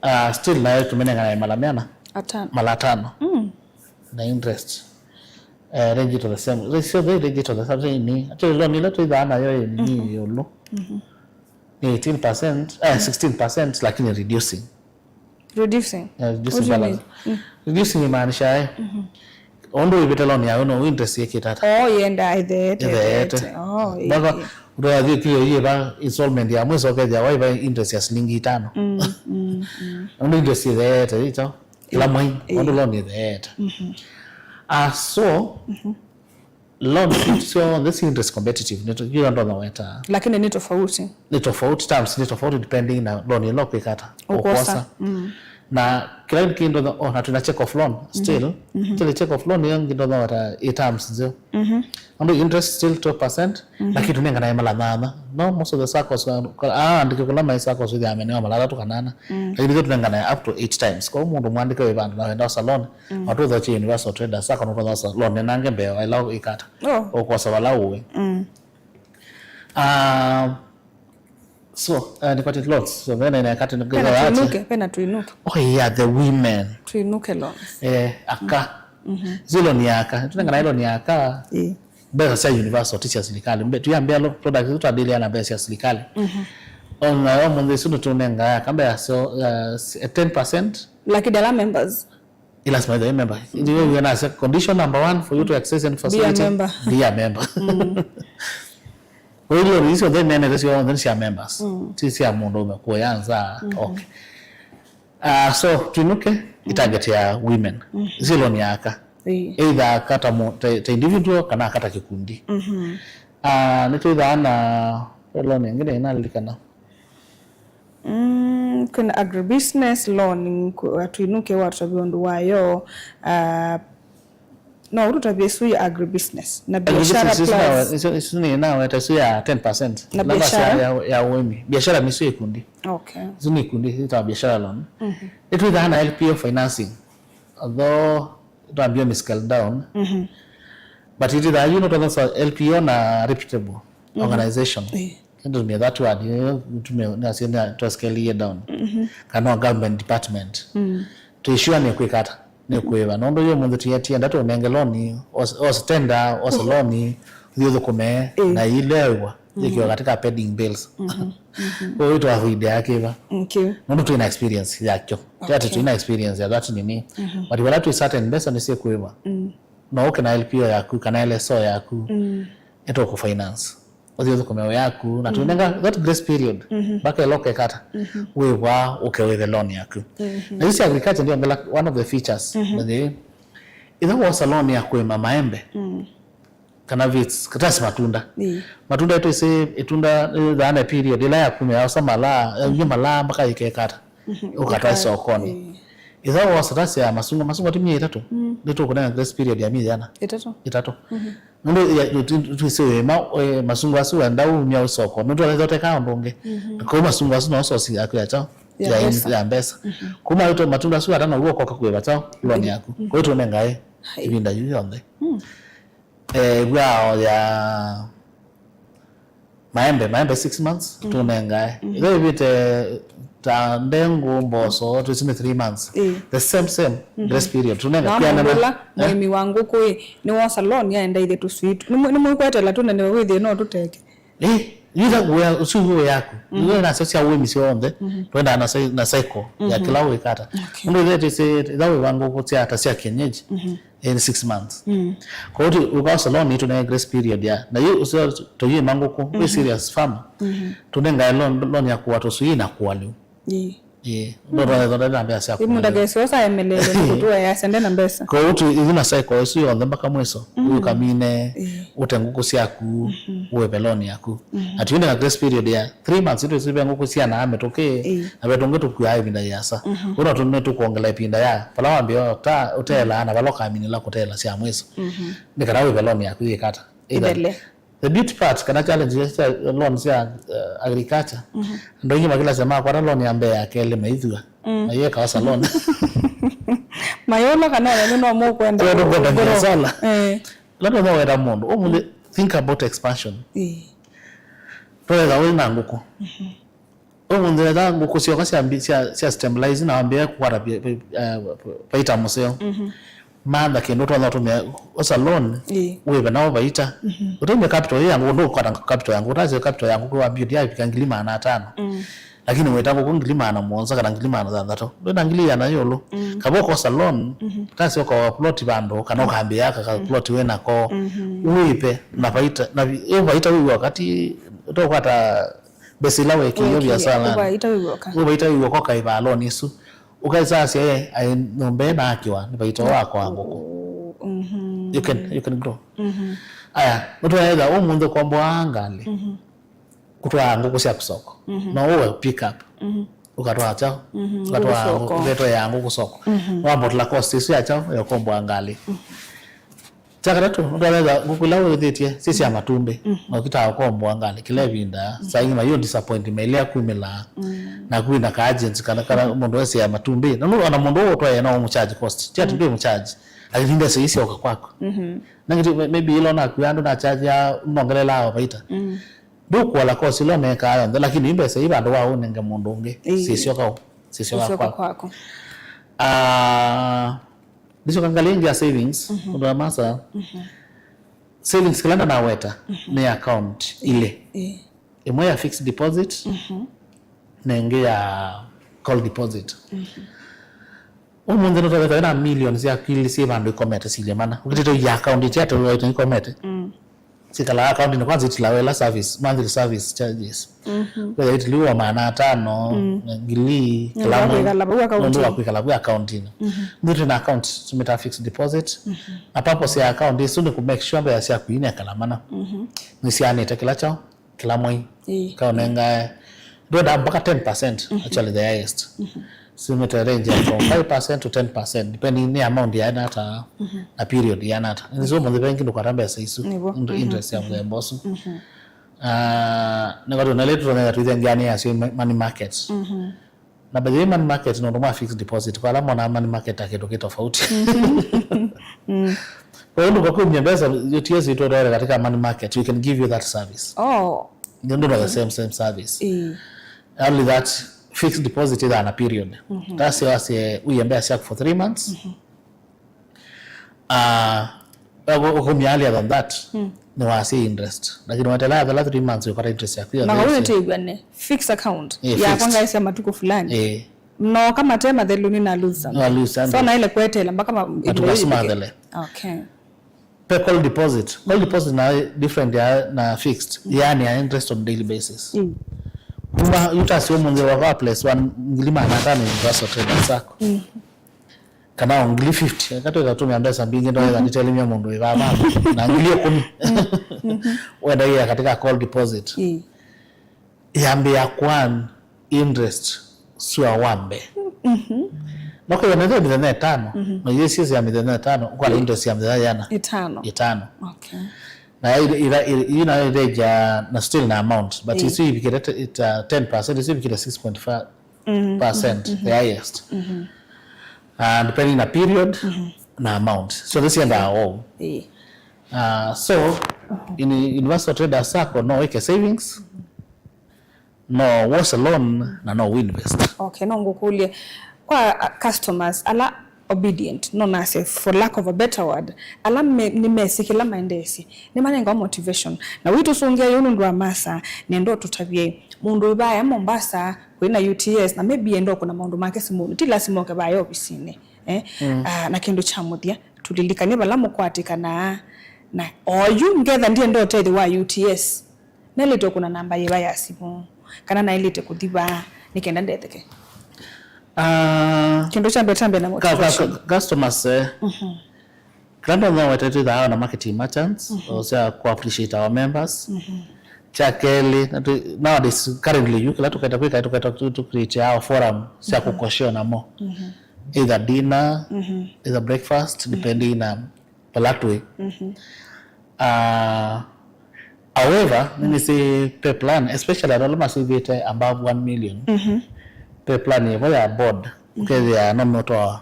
uh, still nayo tũmĩnenganae mala meana? Atano. Mala atano. Na interest. Eh, range to the same. Ratio very range to the same. Ni actually loan ila twĩthaa nayo ĩ ni ĩũlũ. Ni eighteen percent, eh, sixteen percent, lakini reducing. Reducing. Eh, reducing balance. Reducing imaanisha eh, ũndũ wĩvĩte loan yayo no interest yĩkĩte ata? Oh, yenda ĩtheete. Ĩtheete. Oh, ĩĩ. Mpaka ũtoya thiĩ kile yĩva installment ya mwĩso ũkethĩa waiva interest ya silingi itano. Ũndũ interest ĩtheete ĩcho kila mwai, ũndũ loan ĩtheete. Ah, so, loan syonthe si interest competitive, nĩ kĩla ndonya weta. Lakini nĩ tofauti. Nĩ tofauti, terms nĩ tofauti depending na loan ĩla ũkwĩkata. Ũkwosa. Na kĩla kĩndonya, oh, na twĩna check off loan still. Still check off loan ĩyo ngĩndonya weta ĩ terms nzeo. Andũ interest still two percent, lakini tũnenganae mala nyanya. No, most of the saccos, ah, andĩke kũla mai saccos wĩthĩa amenewa mala atatũ kana ana. Lakini ithuĩ tũnenganae up to eight times. Kwa hiyo mũndũ mwandĩke wĩ vandũ na wenda salon, watũthoche Universal Traders, sacco nũtũthosa loan nange mbee wa ĩla ũikata. Oh. Ũkwosa vala ũĩ. Ah, so, eh, nĩkwatĩ loans. So, then ĩna ĩkatĩ nĩ Pena tũinuke, pena tũinuke. Oh, yeah, the women. Tũinuke loans. Eh, aka. Zilo ni aka. Tũnenganae loan ya aka. Ĩĩ. Mbesa sya universal ti sya silikalĩ. Mbe-, tuyambĩa lo-, products isu twadĩlĩa na mbesa sya silikalĩ. Mhm. Ona yo mũnthĩ isu nĩtũnengaa aka mbesa syo, uh, s-, ten percent. Lakini ala members. Ila sima ila member. Ndio hiyo nasema condition number one for you to access any facility. Be a member. Be a member. Mm. Kwa hiyo hizo ndio nene ndio sio ndio sya members. Mm. Si sya mũndũ ũme kuyanza. Mhm. Okay. Uh, so tuinuke, mm, i target ya women. Mm. Zilo ni aka. Ĩĩ. Either aka ta mu-, ta, ta individual kana aka ta kikundi. Mhm. Ah, nĩtwĩthaa na loan ĩngĩ nĩnalilikana. Mm, kwĩna agribusiness loan, ku-, atwinũke watũtavya ũndũ wayo. Ah, no ũtũtavye ĩsu ya agribusiness na biashara. Agribusiness, isu nawe-, plus isu, isu nĩ nawe ta isu ya ten percent. Na biashara ya, ya ũĩmi. Biashara nĩsu ikundi. Okay. Isu nĩ ikundi ita biashara loan. Mhm. Nĩtwĩthaa na L P O financing. Although twambie ni scale down. Mhm. But it is that, you know, twathasa L P O na reputable, mhm, organization. Eh. Ndio tumia that word, you know, tumia, na sio na to scale ye down. Mhm. Kana government department. Mm. To ensure nĩ kwĩkata, nĩ kwĩva. Nũndũ yo mũndũ tiye tienda tũnenge loan, os-, os tender, os loan, thiũthũkũme, eh, na ile yawa, mhm, ĩkĩwa katika pending bills. Mhm. Mhm. Kwa hiyo twavuidea kĩva. Okay. Nũndũ twĩna experience yakyo. Ati, okay, twĩna experience ya that nini. Mhm. But wala twĩ certain mbesa nĩ siekwĩva. Mm. No ũke na L P O yaku, kana L S O yaku. Mm. Ĩtũkũ finance. Ũthi ũthũkũme wĩa yaku, na, mhm, tũnenga that grace period. Mhm. Mpaka ĩla ũkekata. Mhm. Wĩvwa ũke wĩve loan yaku. Mhm. Na isi agriculture ndio ngela one of the features. Mhm. Na the, ĩtha wosa loan ya kũĩma maembe. Mm. Kana vits, katasi matunda. Ĩĩ. Matunda yetu isi itunda, eh, thana period, ila ya kumya yosa malaa, ya, mhm, malaa mpaka ikekata. Mhm. Ũkatwa, ika-, sokoni. Ĩĩ. Ĩtha wosa tasi ya masungwa, masungwa ti mia itatũ. Mm. Nĩtũkũnenga grace period ya mia yana. Itatũ. Itatũ. Mhm. Nũndũ ya, tu-, tu-, tuisi wĩma, eh, masungwa asu wenda umya soko. Nũndũ wenda ũteka ũndũ ũngĩ. Mhm. Kwa masungwa asu no sosi yaku ya chao, ya, ya mbesa. Ya mbesa. Mhm. Kuma ito matunda asu atano uo koka kwĩva chao, loan yaku. Mhm. Kwa hiyo tũnengae, hai, ivinda yu yonthe. Mm. Eh, wao ya maembe, maembe six months, mm, tũnengae. Mm. Ĩla ĩvĩte ta ndengũ, mboso, twĩsĩ nĩ three months. Ĩĩ. The same, same, mhm, grace period. Tũnenga na kwianana mũndũ ũla, eh, mũĩmi wa ngũkũ ĩ, nĩ wosa loan yaenda ithe tũswii. Nĩ mũ-, nĩ mũikwetela tũnene wĩthĩe no tũteke. Eh, yitha wĩa, ũsu wĩ wĩa yaku. Mhm. Wĩ nasyo sya ũĩmi syonthe, mhm, twendaa na cy-, na cycle ya, mhm, kĩla wĩkata. Okay. Ũndũ ĩthe twĩsĩ, ĩtha wĩ wa ngũkũ sya ta sya kienyeji. Mhm. In six months. Mm. Kwa hiyo tu-, ukawa salon itu na grace period ya. Na hiyo usio toyie manguku, we, mhm, serious farm. Mhm. Tunenga loan, loan ya kuwa tusui na kuwa liu. Ĩĩ. Ĩĩ. Ndo ndo ndo na mbesa ya. Imu kuwa liu. Ndagesi osa emelele kutua ya sende na mbesa. Kwa hiyo tu hivi na cycle isu yonthe mpaka mwiso. Mm. Uyu kamine, ĩĩ, ute nguku syaku, mhm, uwe loan yaku. Mhm. Ati yu na grace period ya three months, itu isive nguku sia na ame tuki, ĩĩ, na vetu ngi tukua ivinda yasa. Mhm. Uno tu nĩ tukuongela ipinda ya pala wambia ta utela na pala kaminila kutela sia mwiso. Mhm. Ni kana wive loan yaku yikata. Either ĩthele. The beauty part kana challenge ya, ya loan sia, uh, agriculture. Mhm. Ndo ingi makila sema kwa loan ya mbee ya keli maithua. Mm. Na yeka wasa loan. Mayola kana ni no mo kwenda. Kwenda kwenda biashara. Eh. Labda no wenda mundu. O mundu, mm, think about expansion. Eh. Twetha wĩ na ngũkũ. Mhm. Ũmũnthĩ wetha ngũkũ syoka syambi-, sya, sya stabilize na wambĩe kũkwata pi-, pi-, eh, vaita mũseo. Mhm. Mantha kĩndũ ũtonya ũtũmĩa osa loan, ĩĩ, wĩve nao vaita. Mhm. Ũtũmĩa capital ĩ ya ngũkũ, ndũkũkwata capital ya ngũkũ, ũtasya capital ya ngũkũ wa build yavika ngili maana atano. Mm. Lakini wĩta ngũkũ ngili maana mũonza kana ngili maana thanthatũ. Ndwĩna ngili ĩana ĩũlũ. Mm. Kava ũkosa loan, mhm, ũtasya ũkawa plot vandũ, kana, mm, ũkambĩa aka, mm, plot wĩ nako. Mhm. Wĩve na vaita, na vi-, ĩ vaita wĩw'a wakati ũtokwata mbesa ila wekie yo, wekie, biasara, ũvaita wĩw'oka. Ũvaita wĩw'oka ũkaĩva loan isu. Ũkaisasya ye, ai, nyũmba ĩ naakiwa nĩ vaita wakwa wa ngũkũ. Mhm. You can, you can grow. Mhm. Aya, nĩtwaetha ũmũnthĩ ũkomboa ngalĩ. Mhm. Kũtwaa ngũkũ syaku soko. Mhm. No ũwe pick up. Mhm. Ũkatwaa chao. Mhm. Ũkatwaa ngũkũ soko. Ngũkũ, ũketwaa ngũkũ soko. Mhm. Wambotela cost isu ya chao, ya ũkomboa ngalĩ. Mhm. Kya katatũ, nũndũ avetha ngũkũ ila wĩthĩtye syĩ sya matumbĩ, mm, na ũkitaa ũkomboa ngalĩ kĩla ĩvinda, mm, saa ingĩ mayo disappoint mailea kumĩla, mm, na kwina ka agent kana, kana, mm, mũndũ wesĩa matumbĩ. Na nũ-, ona mũndũ ũũ ũtwaĩe no ũmũcharge cost. Kya, mm, ndwĩ mũcharge. Lakini mbesa ii syoka kwaku. Mhm. Na ngĩti, may-, maybe ĩla ũnakwĩa andũ na charge ya nongelelaa vaita. Mm. Ndũkuola cost ĩla ũneekaa yonthe, lakini ii mbesa ii vandũ wa ũnenge mũndũ ũngĩ. Ĩĩ. Sisyoka ũ-, sisyoka kwaku. Sisyoka kwaku. Ah, Ndĩsyoka ngalĩ ĩngĩ ya savings, mhm, ũndũ wa masa. Mhm. Savings kĩla ndanaweta nĩ account ilĩ. Ĩĩ. Ĩmwe ya fixed deposit, na ĩngĩ ya call deposit. Ũmũnthĩ nũtaveta wĩna millions yaku ilĩ syĩ vandũ ikomete silye mana. Ũkĩtĩte ya account ĩtia tũwaitũ ikomete. Sikala account nĩ kwanza itilawa ĩla service, monthly service charges. Kwĩtha itiliwa maana atano, ngili, kĩla mwei. Nũndũ wa kwĩkala vau account-inĩ. Nũndũ wa kwĩkala vau account-inĩ. Nũndũ na account tumĩtaa fixed deposit. Na purpose ya account ĩsu nĩ kũ make sure mbesa syaku inekala mana. Nĩsyaanĩte kĩla kyaũ, kĩla mwei. Ĩĩ. Kaũnengae. Ndwenda mpaka ten percent, actually the highest. Simĩte range ya from five percent to ten percent, depending nĩ amount yaena ata na period yaena ata. Nĩsio mũnthĩ vengi ndũkwata mbesa isu. Nĩvo. Ndu interest ya mũthemba ũsu. Ah, nĩkwatũ na letu tũnenga tuithengiani yasyo money market. Na by the way, money market nĩ ũndũ mwa fixed deposit, kwa ala mona money market ta kĩndũ kĩ tofauti. Kwa hiyo ndũkakumya mbesa, U T S itũtware katika money market, we can give you that service. Oh. Nĩ ũndũ the same, same service. Ĩĩ. Only that fixed deposit ĩthaa na period. Tasi wasi uye mbesa syaku for three months. Ah, ũkũmya earlier than that, nĩ wasya interest. Lakini wetelea thela three months, ũkata interest yaku ya Na thela. Kau nĩtĩw'e nĩ fixed account. Eh, ya fixed. Kwanga ĩsya matukũ fulani. Eh. Noka mate mathelu nĩ na lose something. Na lose something. So naile kwetela mpaka ma-, matukũ asu mathele. Okay. Pe call deposit. Call deposit na different ya na fixed. Yani ya interest on daily basis. Kuma utasi ũmũnthĩ wa plus one ngili maana atano universal trader sako. Kana o ngili fifty, akatwĩka tũmĩa mbesa mbingĩ, ndoetha nĩtelemya mũndũ wĩ vava na ngili ĩkũmi. Wendagia katika call deposit. Ĩĩ. Yambĩa kũan interest sua wa mbee. No kĩw'a nĩthe mĩthenya ĩtano, na yĩsĩsĩ ya mĩthenya ĩtano, ũkwala interest ya mĩthenya yana? Ĩtano. Ĩtano. Okay. Na ila, ila, ila, ila, ila, na still na amount, but isu ivikĩte te-, ita ten percent, isu ivikĩte six point five percent, the highest. Uh, depending na period, na amount. So this year are all. Ĩĩ. Uh, so, in universal trader sako, no wĩke savings, no wose loan, na no invest. Okay, no ngũkũlye, kwa, uh, customers ala obedient, no nase, for lack of a better word, ala me, nĩ mesĩ kĩla maendeesye, nĩ manengawa motivation. Na witũ sũngĩa yu nũndũ wa masa, nenda ũtũtavye, mũndũ wĩ vaya Mombasa, kwĩ na U T S, na maybe enda kũna maũndũ make simũnĩ, ti lasima oke vaya ovisinĩ. Eh? Ah, na kĩndũ kya mũthya, tũlilikane vala mũkwatĩkanaa, na oyu ngetha ndienda ũtethyo wa U T S. Naĩlĩte kũna namba yĩva ya simũ, kana naĩlĩte kũthi va, nĩ kenda ndetheke? Ah, kĩndũ kya mbee, tambe na ka-, ka-, motivation. Ka-, customers, eh, kĩla ndonya wetete thaa na marketing merchants, o sya ku appreciate our members. Kya kelĩ, na tu-, nowadays, currently, yu kĩla tũketa kwĩka, tũketa tu, tu create our forum sya kũkosheo namo. Either dinner, either breakfast, depending na vala twĩ. Ah, however, nĩnĩsĩ pe plan, especially andũ ala masĩvĩte above one million, pe plan ĩvo ya board, ũkethĩa no mũtwa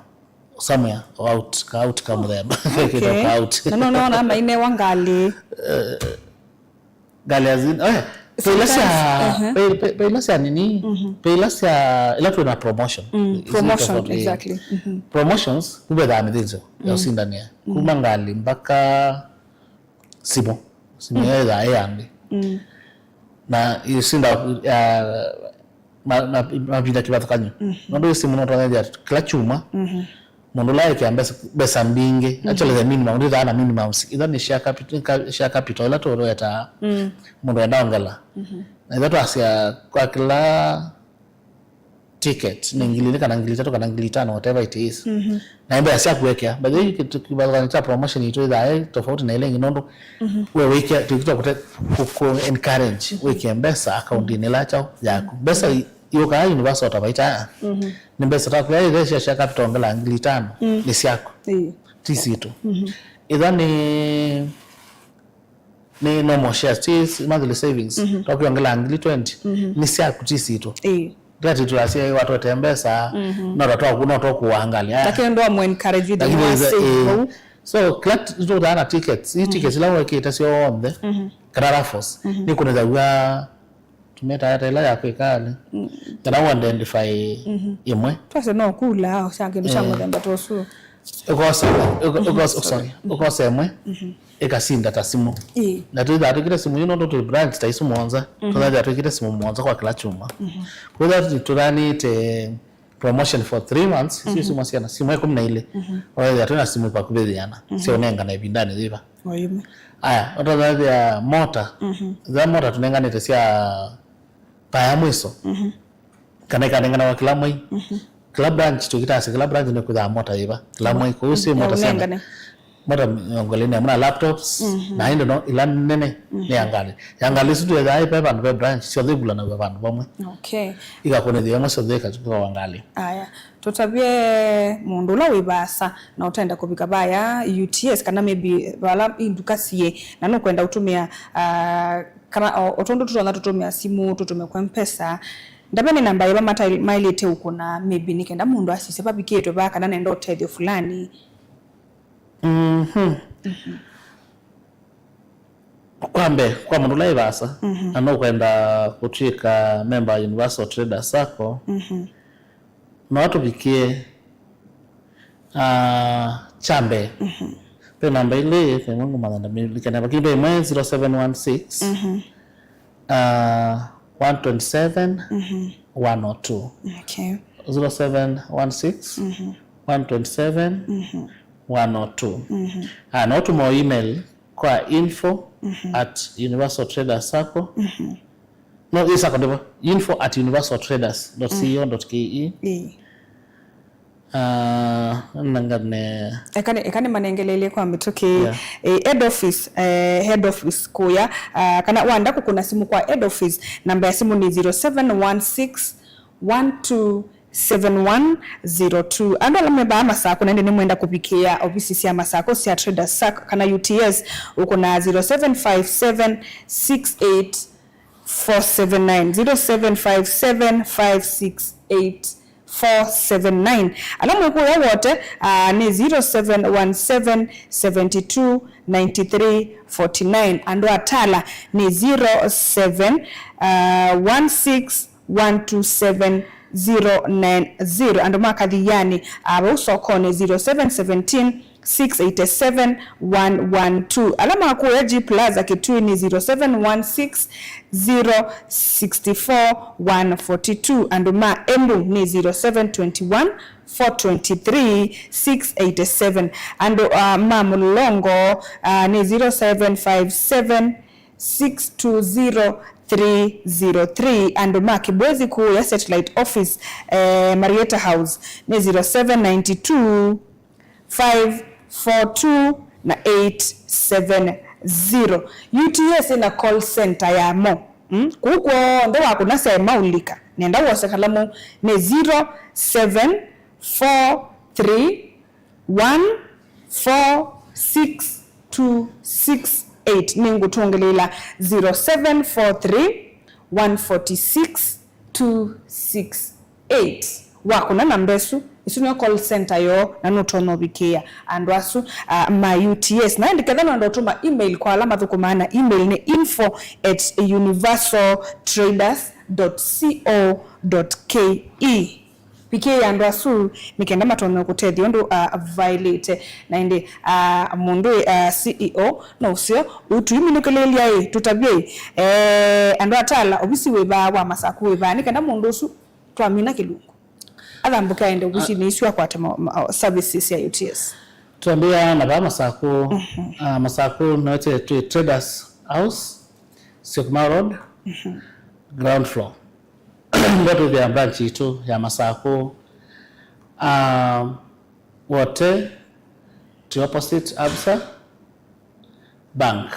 somewhere out, ka out ka mũthemba. Okay. Kĩndũ ka out. Na no, no, na mainewa ngalĩ. Ngalĩ as in, eh, pe ila sya, sometimes, uh-huh, pe, pe, pe ila sya nini? Pe ila sya, ila twĩ na promotion. Mm, is it promotion, tofauti? Exactly. Promotions, kuvethaa mĩthĩnzĩo ya ũsindania. Kuma ngalĩ mpaka simũ. Simũ yethaa ĩ ya nthĩ. Na isinda, uh, ma-, ma-, mavinda kĩvathũkany'o. Nũndũ simũ no tũnethĩa kĩla kyumwa. Mũndũ ũla ekĩa mbesa, mbesa mbingĩ. Actually, the minimum, ndithaa na minimum, either nĩ share capital, ka-, share capital, ĩla tũwetaa mũndũ enda ongela. Na itha twasya kwa kĩla ticket, nĩ ngili ilĩ kana ngili itatũ kana ngili itano, whatever it is. Na mbesa sya kuekea. By the way, kĩtu-, kĩvathũkany'o kya promotion itũ ithaa ĩ tofauti na ĩla ĩngĩ, nũndũ we wĩkĩa, tũkĩtwa kũte-, ku-, ku encourage, wĩkĩa mbesa account-inĩ ĩla kyaũ yaku. Mbesa i-, Yũkaa universal ta vaita. Nĩ mbesa taku ya ĩthe sya share capital ngela ngili itano nĩ syaku. Ĩĩ. Ti sitũ. Ĩtha nĩ, nĩ normal shares, ti s-, monthly savings. Taku ya ngela ngili twenty nĩ syaku, ti sitũ. Ĩĩ. Ndati tulasya watwete mbesa, no twa, no twa kuangalia. Lakini ndo amu encourage you. Lakini the, eh, so kila t-, tũthaa na tickets, i tickets ila wekĩte syonthe, kana raffles, nĩ kũnethaw'a Tũmĩtaa ata ĩla ya kwĩka alĩ. Kana ũidentify ĩmwe. Twasye no kula sya kĩndũ kya mũthemba ta ũsu. Ũkosa, ũko- ũkosa, sorry, ũkosa ĩmwe ĩkasinda ta simũ. Ĩĩ. Na twĩthaa twĩkĩte simũ yu nũndũ twĩ branch ta isu mũonza, twĩthaa twĩkĩte simũ mũonza kwa kĩla kyumwa. Kwĩthaa tũthanĩte promotion for three months, sio simũ syana, simũ ĩkũmi na ilĩ. Wethĩa twĩna simũ vakuvĩ yĩana sya ũnengana ĩvindanĩ yĩva. O ĩmwe. Aya, ũtathethya mota. Za mota tũnenganĩte sya paya mwiso. Kana ikanenganawa kĩla mwei. Kĩla branch tũkitasya, kĩla branch nĩkwĩthaa mota yĩva kĩla mwei. Kũu si mota syana. Mota mĩongo ĩlĩ na ĩmwe na laptops, na indo no ila nene nĩ ya ngalĩ. Ya ngalĩ isu twĩthaa ve vandũ ve branch, syonthe ivulanaw'a vandũ vamwe. Okay. Ikakũnĩthya ĩmwe syonthe ikatw'ĩka wa ngalĩ. Aya, tũtavye mũndũ ũla wĩ vaasa na ũtenda kũvika vaya U T S, kana maybe vala i nduka siĩ, na nũkwenda ũtũmĩa, ah, kana o o tondũ tũtonya tũtũmĩa simũ, tũtũme kwa Mpesa. Ndavya nĩ namba yĩva mataĩ- maĩlĩte ũkũna, maybe nĩ kenda mũndũ asisye vavikĩtwe vaa kana nenda ũtethyo fulani. Mhm. Kwa mbee, kwa mũndũ ũla wĩ vaasa, na nũkwenda kũtw'ĩka memba wa Universal Traders Sacco, no atũvikĩe, ah, kya mbee. Ve namba ilĩ, ve ĩmwe ngũmanya ndamĩlikana, lakini ve ĩmwe zero seven one six, ah, one twenty seven, one oh two. Okay. Zero seven one six, one twenty seven, one oh two. Ah, no ũtũme o email kwa info at universal traders sacco. No, ĩ sacco ndĩvo. Info at universal traders dot co dot ke. Ĩĩ. Ah, nangane. Eka nĩ- eka nĩmanengeleelye kwa mĩtũkĩ. Yeah. Eh, head office, eh, head office kũya, ah, kana wanda kũkũna simũ kwa head office, namba ya simũ nĩ zero seven one six one two seven one zero two. Andũ ala me vaa Masakũ na ĩndĩ nĩmwenda kũvikĩĩa ovisi sya Masakũ sya Traders Sacco kana U T S, ũkũna zero seven five seven six eight four seven nine, zero seven five seven five six eight four seven nine. Ala mwĩkũya wote, ah, nĩ zero seven one seven seventy two ninety three forty nine. Andũ a Tala nĩ zero seven one six one two seven zero nine zero. Andũ ma Kathiani, ah, vau sokonĩ zero seven seventeen six eight seven one one two. Ala ma kũya G Plaza Kitui nĩ zero seven one six zero six four one forty two. Andũ ma Embu nĩ zero seven twenty one four twenty three six eight seven. Andũ, ah, ma Mlolongo, ah, nĩ zero seven five seven six two zero three zero three. Andũ ma Kibwezi kũya Satellite Office, eh, Marietta House nĩ zero seven nine two five four two na eight seven zero. U T S ĩna call center yamo. Mm? Kũu kw'onthe wakũna sya ĩmaũlika, nenda wose kalamu, nĩ zero seven four three one four six two six eight. Nĩngũtũngĩlĩĩla zero seven four three one forty six two six eight. Wakũna namba ĩsu, ĩsu nĩyo call center yoo, na nũtonya ũvikĩĩa andũ asu, ah, ma U T S. Na ĩndĩ ketha nũenda ũtũma email kwa ala mathũkũmaa na email nĩ info at universal traders dot co dot ke. Vikĩĩa andũ asu nĩ kenda matonya kũtethya ũndũ, ah, vaĩlĩte. Na ĩndĩ, ah, mũndũ, ah, C E O no ũseo ũtũiminũkĩlĩĩlya ĩ, tũtavyei, eh, andũ a Tala, ovisi wĩ vaa wa Masakũ wĩ vaa, nĩ kenda mũndũ ũsu twamina kĩlungu athambũke aende ovisinĩ isu akwate ma- ma- services sya U T S. Twambĩĩa na vaa Masakũ, ah, Masakũ nawete twĩ Traders House, Syokimau Road, ground floor. Ndo twĩthĩa branch itũ ya Masakũ, ah, wote twĩ opposite Absa Bank.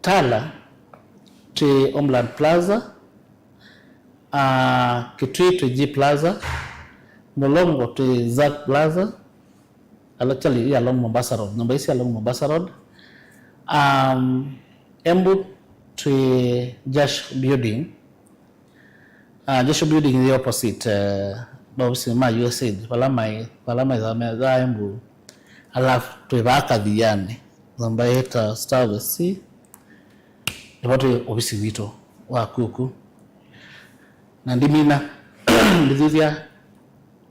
Tala twĩ Homeland Plaza, ah, Kitui twĩ G Plaza, Mlolongo twĩ Zac Plaza, actually, ĩ along Mombasa Road, nyũmba isi along Mombasa Road. Um, Embu twĩ Jash Building, ah, Joshua Building yĩ opposite, eh, maovisi ma U S A I D, vala mai, vala maithaa me, ya Embu. Alafu twĩ vaa Kathiani, nyũmba yĩtawa Star of the Sea, nĩvo twĩ ovisi witũ wa kuku. Na ndimina, ndithuthya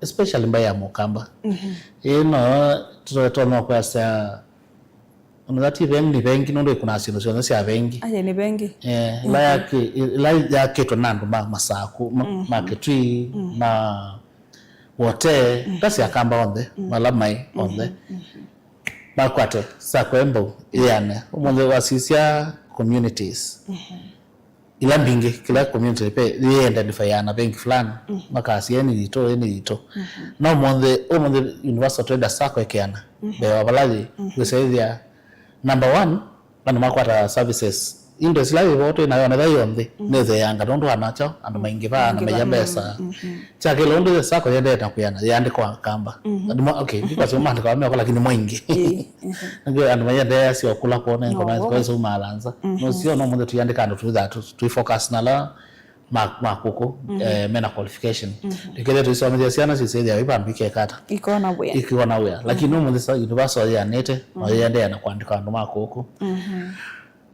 especially mbaĩ ya Mũkamba. Mhm. Ĩĩ no tũtonya kwasya ona that ti vengi, nĩ vengi nũndũ ĩkunaa syĩndũ syonthe sya vengi. Aye, nĩ vengi. Eh, ĩla yaki-, ĩla yakĩtwe na andũ ma Masaku, ma, mhm, ma Kitui, mhm, ma Wote, mhm, ta sya Kamba onthe, mhm, mala maĩ onthe. Mhm. Makwate sacco ĩmbau, ĩyane. Ũmũnthĩ wasisya communities. Mhm. Ila mbingĩ, kĩla community pe, yĩ identify na vengi fulani, mhm, makasya, "Ĩĩ nĩ yitũ, ĩĩ nĩ yitũ." Mhm. No ũmũnthĩ, ũmũnthĩ Universal Traders Sacco ĩkeana, mhm, mbee wa vala yĩ, mhm, wĩsĩthĩa, number one, andũ makwata services. Indo sila yĩ vo twĩ nayo, na ĩla yonthe, mhm, nĩtheanga, nũndũ anakyo, andũ maingĩva, na maingĩva, maia, mm, mbesa. Mhm. Kya kelĩ, ũndũ sacco yendete na kwĩana, yĩandĩkwa Kamba. Mhm. Andũ ma, okay, ndikwasya maandĩkawa mĩako, lakini mwaingĩ. Ĩĩ, mhm. Nĩngĩ andũ maiendeea sio kũla kwone, no, ngona kwa isu malanza. Mhm. No sio no mũnthĩ tũiandĩka andũ twĩthaa tũ, tũi focus na ala ma, ma kũkũ, mhm, eh, mena qualification. Mhm. Tũkethĩa tũisomethya syana sisethĩa ĩvandũ ikekata. Ikona wĩa. Ikona wĩa. Lakini, mhm, no mũnthĩ sa Universal yĩanĩte, no, mhm, yĩendeea na kũandĩka andũ ma kũkũ. Mhm.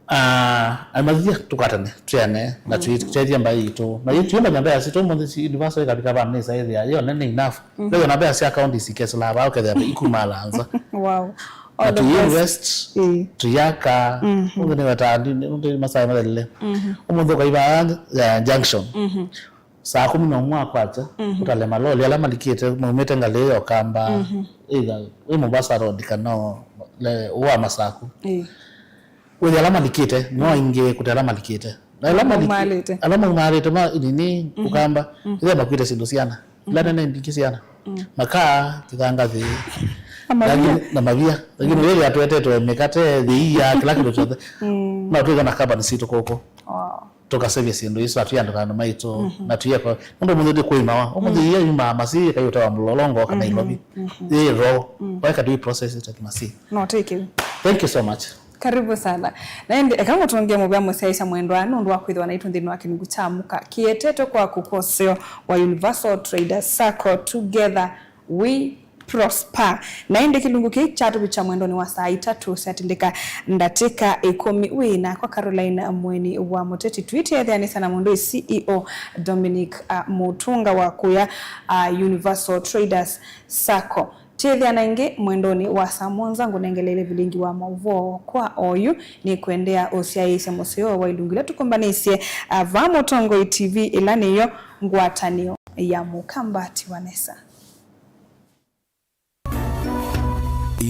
Ah, amazia tũkwatane, twĩane, na tũi-, mhm, tũtethye mbaĩ itũ. Na yu-, tũyũmbany'a mbesa sitũ ũmũnthĩ si Universal ĩkavika vaa nĩsaĩthĩa, yo nene enough. Mhm. Nĩw'o na mbesa sya county sikesĩlaa vaa, ũkethĩa ve ikumalanza. Wow. Na all the best. Tũi-invest, ĩĩ, tũyaka, mhm, ũngĩ nĩwetaa, ndi, ndi, ndi masaa mathelile. Mhm. Ũmũnthĩ ũkaivaa, eh, junction. Mhm. Saa kũmi na ũmwe wa kwakya, mhm, ũtale maloli ala malikĩte, maumĩte ngalĩ ya Ũkamba, mhm, either wĩ Mombasa Road kana o, le, wa Masaku. Ĩĩ. Wĩthĩa ala malikĩte, no, mm, aingĩ kũte ala malikĩte. Na ala mali-, maumalĩte, ala maumalĩte ma nini, mhm, Ũkamba, mhm, ĩthĩa makuĩte syĩndũ syana. Ila, mhm, nene mbingĩ syana. Mm. Makaa, kĩthangathĩ. Na mavia. Lakini, na mavia. Lakini, mm, wĩthĩa twetetwe mĩkate, thĩia, kĩla kĩndũ kyonthe. Mm. No twĩthĩa na kambani sitũ kũkũ. Wow. Tũkasevya syĩndũ isu, na tũyandĩka andũ maitũ, mhm, na tũyeka. Nũndũ ũmũnthĩ ndĩkũimawa. Ũmũnthĩ, mm, iya yumaa Masii, ĩkaĩ ũtawa Mlolongo kana, mhm, Nairobi. Mhm. Ĩ ro. Mm. Waeka tũi process it at Masii. No, take it. Thank you so much. Karibu sana. Na ĩndĩ, eka ngũtũngĩe mũvea mũsyaĩĩsya mwendwa nũndũ wa kwĩthĩwa naitũ nthĩnĩ wa kĩlungu kya Amka kĩetetwe kwaku kwa ũseo wa Universal Traders Sacco, Together We Prosper. Na ĩndĩ kĩlungu kĩĩ kyatũvikya mwendonĩ wa saa itatũ syatindĩka ndatĩka ĩkũmi. Wĩ nakwa Caroline Mweni wa Mũteti, twĩtetheanĩsya na mũndũ C E O Dominic, uh, Mutunga wa kũya, uh, Universal Traders Sacco. Tĩthĩana ĩngĩ mwendonĩ wa saa mũonza ngũnengeleele vilingi wa maũvoo kwa oyu. Nĩkwendea ũsyaĩĩsya mũseo wa ilungu ila tũkũmbanĩisye, uh, vaa Mũtongoi T V, ĩla nĩyo ngwatanĩo ya Mũkamba. Tiwa nesa.